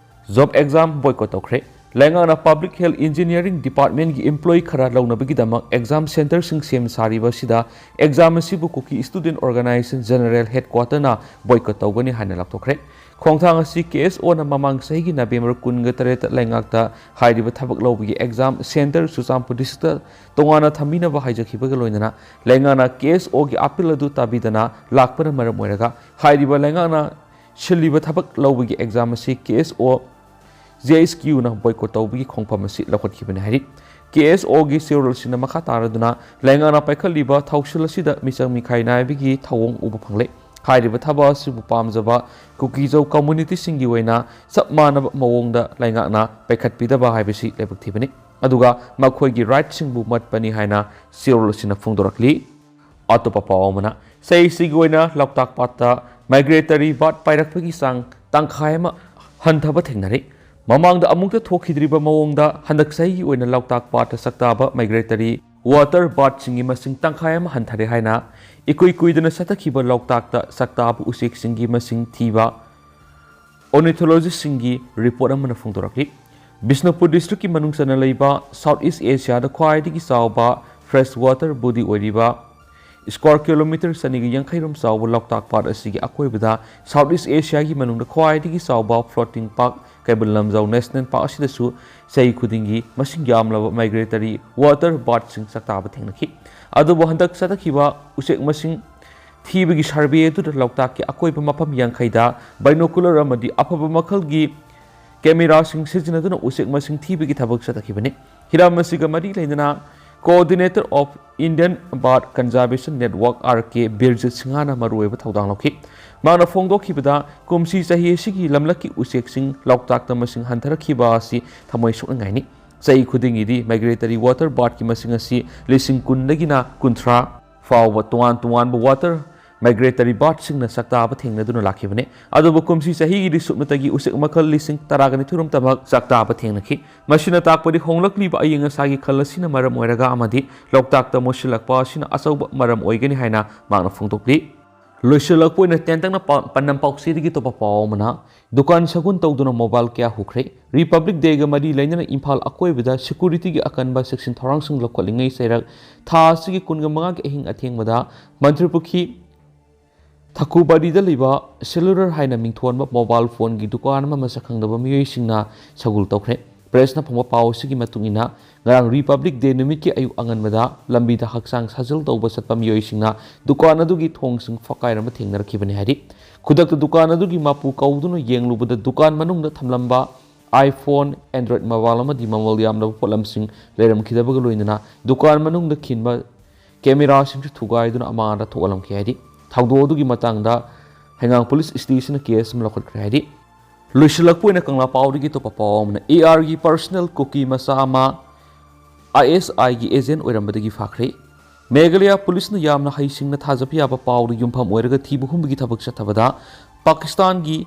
ꯖꯣꯕ ꯑꯦꯛꯖꯥꯝ ꯕꯣꯏꯀꯣꯠ ꯇꯧꯈ꯭ꯔꯦ꯫ ꯂꯩꯉꯥꯛꯅ ꯄꯕ꯭ꯂꯤꯛ ꯍꯦꯜꯊ ꯏꯟꯖꯤꯅꯤꯌꯥꯔꯤꯡ ꯗꯤꯄꯥꯔꯠꯃꯦꯟꯒꯤ ꯏꯝꯄ꯭ꯂꯣꯌꯤ ꯈꯔ ꯂꯧꯅꯕꯒꯤꯗꯃꯛ ꯑꯦꯛꯖꯥꯝ ꯁꯦꯟꯇꯔꯁꯤꯡ ꯁꯦꯝ ꯁꯥꯔꯤꯕ ꯑꯁꯤꯗ ꯑꯦꯛꯖꯥꯝ ꯑꯁꯤꯕꯨ ꯀꯨꯀꯤ ꯁ꯭ꯇꯨꯗꯦꯟꯠ ꯑꯣꯔꯒꯅꯥꯏꯖꯦꯁꯟ ꯖꯦꯅꯔꯦꯜ ꯍꯦꯗꯀ꯭ꯋꯥꯇꯔꯅ ꯕꯣꯏꯀꯣꯠ ꯇꯧꯒꯅꯤ ꯍꯥꯏꯅ ꯂꯥꯎꯊꯣꯛꯈ꯭ꯔꯦ꯫ ꯈꯣꯡꯊꯥꯡ ꯑꯁꯤ ꯀꯦ ꯑꯦꯁ ꯑꯣꯅ ꯃꯃꯥꯡ ꯆꯍꯤꯒꯤ ꯅꯕꯦꯝꯕꯔ ꯀꯨꯟꯒ ꯇꯔꯦꯠꯇ ꯂꯩꯉꯥꯛꯇ ꯍꯥꯏꯔꯤꯕ ꯊꯕꯛ ꯂꯧꯕꯒꯤ ꯑꯦꯛꯖꯥꯝ ꯁꯦꯟꯇꯔ ꯆꯨꯔꯆꯥꯟꯄꯨꯔ ꯗꯤꯁꯇ꯭ꯔꯤꯛꯇ ꯇꯣꯉꯥꯟꯅ ꯊꯝꯕꯤꯅꯕ ꯍꯥꯏꯖꯈꯤꯕꯒ ꯂꯣꯏꯅꯅ ꯂꯩꯉꯥꯛꯅ ꯀꯦ ꯑꯦꯁ ꯑꯣꯒꯤ ꯑꯥꯄꯤꯜ ꯑꯗꯨ ꯇꯥꯕꯤꯗꯅ ꯂꯥꯛꯄꯅ ꯃꯔꯝ ꯑꯣꯏꯔꯒ ꯍꯥꯏꯔꯤꯕ ꯂꯩꯉꯥꯛꯅ ꯁꯤꯜꯂꯤꯕ ꯊꯕꯛ ꯂꯧꯕꯒꯤ ꯑꯦꯛꯖꯥꯝ ꯑꯁꯤ ꯀꯦ ꯑꯦꯁ ꯑꯣ ꯖꯤ ꯑꯩꯆ ꯀ꯭ꯌꯨꯅ ꯕꯣꯏꯀꯣꯠ ꯇꯧꯕꯒꯤ ꯈꯣꯡꯐꯝ ꯑꯁꯤ ꯂꯧꯈꯠꯈꯤꯕꯅꯤ ꯍꯥꯏꯔꯤ꯫ ꯀꯦ ꯑꯦꯁ ꯑꯣꯒꯤ ꯆꯦꯔꯣꯜꯁꯤꯅ ꯃꯈꯥ ꯇꯥꯔꯗꯨꯅ ꯂꯩꯉꯥꯛꯅ ꯄꯥꯏꯈꯠꯂꯤꯕ ꯊꯧꯁꯤꯜ ꯑꯁꯤꯗ ꯃꯤꯆꯪ ꯃꯤꯈꯥꯏ ꯅꯥꯏꯕꯒꯤ ꯊꯧꯑꯣꯡ ꯎꯕ ꯐꯪꯂꯦ꯫ ꯍꯥꯏꯔꯤꯕ ꯊꯕꯛ ꯑꯁꯤꯕꯨ ꯄꯥꯝꯖꯕ ꯀꯨꯀꯤꯖꯧ ꯀꯝꯃ꯭ꯌꯨꯅꯤꯇꯤꯁꯤꯡꯒꯤ ꯑꯣꯏꯅ ꯆꯞ ꯃꯥꯟꯅꯕ ꯃꯑꯣꯡꯗ ꯂꯩꯉꯥꯛꯅ ꯄꯥꯏꯈꯠꯄꯤꯗꯕ ꯍꯥꯏꯕꯁꯤ ꯂꯥꯏꯕꯛ ꯊꯤꯕꯅꯤ, ꯑꯗꯨꯒ ꯃꯈꯣꯏꯒꯤ ꯔꯥꯏꯠꯁꯤꯡꯕꯨ ꯃꯠꯄꯅꯤ ꯍꯥꯏꯅ ꯆꯦꯔꯣꯜ ꯑꯁꯤꯅ ꯐꯣꯡꯗꯣꯔꯛꯂꯤ꯫ ꯑꯇꯣꯞꯄ ꯄꯥꯎ ꯑꯃꯅ, ꯆꯍꯤꯁꯤꯒꯤ ꯑꯣꯏꯅ ꯂꯣꯛꯇꯥꯛ ꯄꯥꯠꯇ ꯃꯥꯏꯒ꯭ꯔꯦꯇꯔꯤ ꯕꯥꯔꯗ ꯄꯥꯏꯔꯛꯄꯒꯤ ꯆꯥꯡ ꯇꯪꯈꯥꯏ ꯑꯃ ꯍꯟꯊꯕ ꯊꯦꯡꯅꯔꯤ꯫ ꯃꯃꯥꯡꯗ ꯑꯃꯨꯛꯇ ꯊꯣꯛꯈꯤꯗ꯭ꯔꯤꯕ ꯃꯑꯣꯡꯗ ꯍꯟꯗꯛ ꯆꯍꯤꯒꯤ ꯑꯣꯏꯅ ꯂꯣꯛꯇꯥꯛ ꯄꯥꯠꯇ ꯁꯛꯇꯥꯕ migratory water birdꯁꯤꯡꯒꯤ ꯃꯁꯤꯡ ꯇꯪꯈꯥꯏ ꯑꯃ ꯍꯟꯊꯔꯦ ꯍꯥꯏꯅ ꯏꯀꯨꯏ ꯀꯨꯏꯗꯅ ꯆꯠꯊꯈꯤꯕ ꯂꯣꯛꯇꯥꯛꯇ ꯁꯛꯇꯥꯕ ꯎꯆꯦꯛꯁꯤꯡꯒꯤ ꯃꯁꯤꯡ ꯊꯤꯕ ornithologistꯁꯤꯡꯒꯤ report ꯑꯃꯅ ꯐꯣꯡꯗꯣꯔꯛꯂꯤ꯫ ꯕꯤꯁꯅꯨꯄꯨꯔ districtꯀꯤ ꯃꯅꯨꯡ ꯆꯟꯅ ꯂꯩꯕ South East Asiaꯗ ꯈ꯭ꯋꯥꯏꯗꯒꯤ ꯆꯥꯎꯕ fresh water body ꯑꯣꯏꯔꯤꯕ square kilometre ꯆꯅꯤꯒ ꯌꯥꯡꯈꯩ ꯔꯣꯝ ꯆꯥꯎꯕ ꯂꯣꯛꯇꯥꯛ ꯄꯥꯠ ꯑꯁꯤꯒꯤ ꯑꯀꯣꯏꯕꯗ South East Asiaꯒꯤ ꯃꯅꯨꯡꯗ ꯈ꯭ꯋꯥꯏꯗꯒꯤ ꯆꯥꯎꯕ floating park Keibul Lamjao National Park ꯑꯁꯤꯗꯁꯨ ꯆꯍꯤ ꯈꯨꯗꯤꯡꯒꯤ ꯃꯁꯤꯡ ꯌꯥꯝꯂꯕ migratory water birdꯁꯤꯡ ꯆꯥꯛꯇꯥꯕ ꯊꯦꯡꯅꯈꯤ꯫ ꯑꯗꯨꯕꯨ ꯍꯟꯗꯛ ꯆꯠꯊꯈꯤꯕ ꯎꯆꯦꯛ ꯃꯁꯤꯡ ꯊꯤꯕꯒꯤ survey ꯑꯗꯨꯗ ꯂꯣꯛꯇꯥꯛꯀꯤ ꯑꯀꯣꯏꯕ ꯃꯐꯝ ꯌꯥꯡꯈꯩꯗ binocular ꯑꯃꯗꯤ ꯑꯐꯕ ꯃꯈꯜꯒꯤ cameraꯁꯤꯡ ꯁꯤꯖꯤꯟꯅꯗꯨꯅ ꯎꯆꯦꯛ ꯃꯁꯤꯡ ꯊꯤꯕꯒꯤ ꯊꯕꯛ ꯆꯠꯊꯈꯤꯕꯅꯤ꯫ ꯍꯤꯔꯝ ꯑꯁꯤꯒ ꯃꯔꯤ ꯂꯩꯅꯅ Coordinator of Indian Bird Conservation Network, R K Birjit Singhana ꯃꯔꯨꯑꯣꯏꯕ ꯊꯧꯗꯥꯡ ꯂꯧꯈꯤ꯫ ꯃꯍꯥꯛꯅ ꯐꯣꯡꯗꯣꯛꯈꯤꯕꯗ, ꯀꯨꯝꯁꯤ ꯆꯍꯤ ꯑꯁꯤꯒꯤ ꯂꯝꯂꯛꯀꯤ ꯎꯆꯦꯛꯁꯤꯡ ꯂꯣꯛꯇꯥꯛꯇ ꯃꯁꯤꯡ ꯍꯟꯊꯔꯛꯈꯤꯕ ꯑꯁꯤ ꯊꯃꯣꯏ ꯁꯣꯛꯅꯤꯡꯉꯥꯏꯅꯤ꯫ ꯆꯍꯤ ꯈꯨꯗꯤꯡꯒꯤꯗꯤ migratory water birdꯀꯤ ꯃꯁꯤꯡ ꯑꯁꯤ ꯂꯤꯁꯤꯡ ꯀꯨꯟꯗꯒꯤꯅ ꯀꯨꯟꯊ꯭ꯔꯥ ꯐꯥꯎꯕ ꯇꯣꯉꯥꯟ ꯇꯣꯉꯥꯟꯕ water migratory birdꯁꯤꯡꯅ ꯆꯥꯛꯇꯥꯕ ꯊꯦꯡꯅꯗꯨꯅ ꯂꯥꯛꯈꯤꯕꯅꯤ꯫ ꯑꯗꯨꯕꯨ ꯀꯨꯝꯁꯤ ꯆꯍꯤꯒꯤꯗꯤ ꯁꯨꯞꯅꯇꯒꯤ ꯎꯆꯦꯛ ꯃꯈꯜ ꯂꯤꯁꯤꯡ ꯇꯔꯥꯒ ꯅꯤꯊꯣꯏ ꯔꯣꯝꯇꯃꯛ ꯆꯥꯛꯇꯥꯕ ꯊꯦꯡꯅꯈꯤ꯫ ꯃꯁꯤꯅ ꯇꯥꯛꯄꯗꯤ ꯍꯣꯡꯂꯛꯂꯤꯕ ꯑꯏꯪ ꯑꯁꯥꯒꯤ ꯈꯜ ꯑꯁꯤꯅ ꯃꯔꯝ ꯑꯣꯏꯔꯒ ꯑꯃꯗꯤ ꯂꯣꯛꯇꯥꯛꯇ ꯃꯣꯠꯁꯤꯜꯂꯛꯄ ꯑꯁꯤꯅ ꯑꯆꯧꯕ ꯃꯔꯝ ꯑꯣꯏꯒꯅꯤ ꯍꯥꯏꯅ ꯃꯍꯥꯛꯅ ꯐꯣꯡꯗꯣꯛꯂꯤ꯫ ꯂꯣꯏꯁꯤꯜꯂꯛꯄ ꯑꯣꯏꯅ ꯇꯦꯟꯇꯛꯅ ꯄꯥ-, ꯄꯥꯟꯗꯝ ꯄꯥꯎꯆꯦꯗꯒꯤ ꯑꯇꯣꯞꯄ ꯄꯥꯎ ꯑꯃꯅ, ꯗꯨꯀꯥꯟ ꯁꯒꯨꯟ ꯇꯧꯗꯨꯅ mobile ꯀꯌꯥ ꯍꯨꯈ꯭ꯔꯦ꯫ Republic Dayꯒ ꯃꯔꯤ ꯂꯩꯅꯅ ꯏꯝꯐꯥꯜ ꯑꯀꯣꯏꯕꯗ securityꯒꯤ ꯑꯀꯟꯕ ꯆꯦꯛꯁꯤꯟ ꯊꯧꯔꯥꯡꯁꯤꯡ ꯂꯧꯈꯠꯂꯤꯉꯩ ꯆꯩꯔꯛ ꯊꯥ ꯑꯁꯤꯒꯤ ꯀꯨꯟꯒ ꯃꯉꯥꯒꯤ ꯑꯍꯤꯡ ꯑꯊꯦꯡꯕꯗ ꯃꯟꯇ꯭ꯔꯤꯄꯨꯈ꯭ꯔꯤ ꯊꯀꯨꯕꯥꯔꯤꯗ ꯂꯩꯕ Cellular ꯍꯥꯏꯅ ꯃꯤꯡꯊꯣꯟꯕ mobile phoneꯒꯤ ꯗꯨꯀꯥꯟ ꯑꯃ ꯃꯁꯛ ꯈꯪꯗꯕ ꯃꯤꯑꯣꯏꯁꯤꯡꯅ ꯁꯒꯨꯜ ꯇꯧꯈ꯭ꯔꯦ꯫ Pressꯅ ꯐꯪꯕ ꯄꯥꯎ ꯑꯁꯤꯒꯤ ꯃꯇꯨꯡ ꯏꯟꯅ, ꯉꯔꯥꯡ Republic Day ꯅꯨꯃꯤꯠꯀꯤ ꯑꯌꯨꯛ ꯑꯉꯟꯕꯗ ꯂꯝꯕꯤꯗ ꯍꯛꯆꯥꯡ ꯁꯥꯖꯦꯜ ꯇꯧꯕ ꯆꯠꯄ ꯃꯤꯑꯣꯏꯁꯤꯡꯅ ꯗꯨꯀꯥꯟ ꯑꯗꯨꯒꯤ ꯊꯣꯡꯁꯤꯡ ꯐꯛꯀꯥꯏꯔꯝꯕ ꯊꯦꯡꯅꯔꯛꯈꯤꯕꯅꯤ ꯍꯥꯏꯔꯤ꯫ ꯈꯨꯗꯛꯇ ꯗꯨꯀꯥꯟ ꯑꯗꯨꯒꯤ ꯃꯄꯨ ꯀꯧꯗꯨꯅ ꯌꯦꯡꯂꯨꯕꯗ ꯗꯨꯀꯥꯟ ꯃꯅꯨꯡꯗ ꯊꯝꯂꯝꯕ iPhone, Android mobile ꯑꯃꯗꯤ ꯃꯃꯜ ꯌꯥꯝꯂꯕ ꯄꯣꯠꯂꯝꯁꯤꯡ ꯂꯩꯔꯝꯈꯤꯗꯕꯒ ꯂꯣꯏꯅꯅ ꯗꯨꯀꯥꯟ ꯃꯅꯨꯡꯗ ꯈꯤꯟꯕ cameraꯁꯤꯡꯁꯨ ꯊꯨꯒꯥꯏꯗꯨꯅ ꯑꯃꯥꯡ ꯑꯇꯥ ꯊꯣꯛꯍꯜꯂꯝꯈꯤ ꯍꯥꯏꯔꯤ꯫ ꯊꯧꯗꯣꯛ ꯑꯗꯨꯒꯤ ꯃꯇꯥꯡꯗ ꯍꯩꯉꯥꯡ Police Stationꯅ case ꯑꯃ ꯂꯧꯈꯠꯈ꯭ꯔꯦ ꯍꯥꯏꯔꯤ꯫ ꯂꯣꯏꯁꯤꯜꯂꯛꯄ ꯑꯣꯏꯅ ꯀꯪꯂꯥ ꯄꯥꯎꯗꯒꯤ ꯑꯇꯣꯞꯄ ꯄꯥꯎ ꯑꯃꯅ, ARꯒꯤ personal ꯀꯨꯀꯤ ꯃꯆꯥ ꯑꯃ ISIꯒꯤ agent ꯑꯣꯏꯔꯝꯕꯗꯒꯤ ꯐꯥꯈ꯭ꯔꯦ꯫ ꯃꯦꯘꯥꯂꯌꯥ Policeꯅ ꯌꯥꯝꯅ ꯍꯩꯁꯤꯡꯅ ꯊꯥꯖꯕ ꯌꯥꯕ ꯄꯥꯎꯗ ꯌꯨꯝꯐꯝ ꯑꯣꯏꯔꯒ ꯊꯤꯕ ꯍꯨꯝꯕꯒꯤ ꯊꯕꯛ ꯆꯠꯊꯕꯗ ꯄꯥꯀꯤꯁꯇꯥꯟꯒꯤ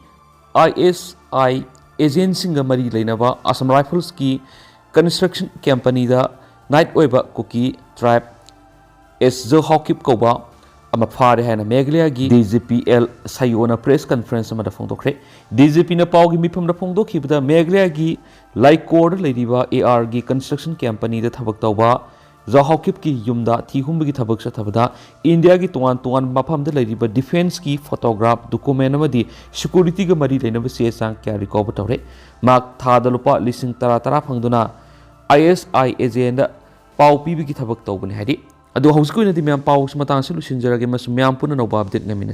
ISI ꯑꯦꯖꯦꯟꯁꯤꯡꯒ ꯃꯔꯤ ꯂꯩꯅꯕ ꯑꯁꯥꯝ ꯔꯥꯏꯐꯜꯁꯀꯤ ꯀꯟꯁꯇ꯭ꯔꯛꯁꯟ ꯀꯝꯄꯅꯤꯗ ꯅꯥꯏꯠ ꯑꯣꯏꯕ ꯀꯨꯀꯤ ꯇ꯭ꯔꯥꯏꯕ ꯑꯦꯁ ꯖꯣ ꯍꯥꯎꯀꯤꯞ ꯀꯧꯕ ꯑꯃ ꯐꯥꯔꯦ ꯍꯥꯏꯅ ꯃꯦꯘꯥꯂꯌꯥꯒꯤ ꯗꯤ ꯖꯤ ꯄꯤ ꯑꯦꯜ ꯁꯌꯣꯅ ꯄ꯭ꯔꯦꯁ ꯀꯟꯐꯔꯦꯟꯁ ꯑꯃꯗ ꯐꯣꯡꯗꯣꯛꯈ꯭ꯔꯦ꯫ ꯗꯤ ꯖꯤ ꯄꯤꯅ ꯄꯥꯎꯒꯤ ꯃꯤꯐꯝꯗ ꯐꯣꯡꯗꯣꯛꯈꯤꯕꯗ ꯃꯦꯘꯥꯂꯌꯥꯒꯤ ꯂꯥꯏꯀꯣꯔꯗ ꯂꯩꯔꯤꯕ ꯑꯦ ꯑꯥꯔꯒꯤ ꯀꯟꯁꯇ꯭ꯔꯛꯁꯟ ꯀꯝꯄꯅꯤꯗ ꯊꯕꯛ ꯇꯧꯕ ꯖꯣ ꯍꯥꯎꯀꯤꯞꯀꯤ ꯌꯨꯝꯗ ꯊꯤ ꯍꯨꯝꯕꯒꯤ ꯊꯕꯛ ꯆꯠꯊꯕꯗ ꯏꯟꯗꯤꯌꯥꯒꯤ ꯇꯣꯉꯥꯟ ꯇꯣꯉꯥꯟꯕ ꯃꯐꯝꯗ ꯂꯩꯔꯤꯕ ꯗꯤꯐꯦꯟꯁꯀꯤ ꯐꯣꯇꯣꯒ꯭ꯔꯥꯐ, ꯗꯣꯀꯨꯃꯦꯟ ꯑꯃꯗꯤ ꯁꯦꯀ꯭ꯌꯨꯔꯤꯇꯤꯒ ꯃꯔꯤ ꯂꯩꯅꯕ ꯆꯦ ꯆꯥꯡ ꯀꯌꯥ ꯔꯤꯀꯣꯚꯔ ꯇꯧꯔꯦ꯫ ꯃꯍꯥꯛ ꯊꯥꯗ ꯂꯨꯄꯥ ꯂꯤꯁꯤꯡ ꯇꯔꯥ ꯇꯔꯥ ꯐꯪꯗꯨꯅ ꯑꯥꯏ ꯑꯦꯁ ꯑꯥꯏ ꯑꯦꯖꯦꯟꯗ ꯄꯥꯎ ꯄꯤꯕꯒꯤ ꯊꯕꯛ ꯇꯧꯕꯅꯤ ꯍꯥꯏꯔꯤ꯫ ꯑꯗꯣ ꯍꯧꯖꯤꯛꯀꯤ ꯑꯣꯏꯅꯗꯤ ꯃꯌꯥꯝ ꯄꯥꯎꯁꯤ ꯃꯇꯥꯡꯁꯤ ꯂꯣꯏꯁꯤꯟꯖꯔꯒꯦ꯫ ꯃꯁꯤ ꯃꯌꯥꯝ ꯄꯨꯟꯅ ꯑꯅꯧꯕ ꯑꯞꯗꯦꯠ ꯉꯥꯏꯃꯤꯟꯅꯁꯤ꯫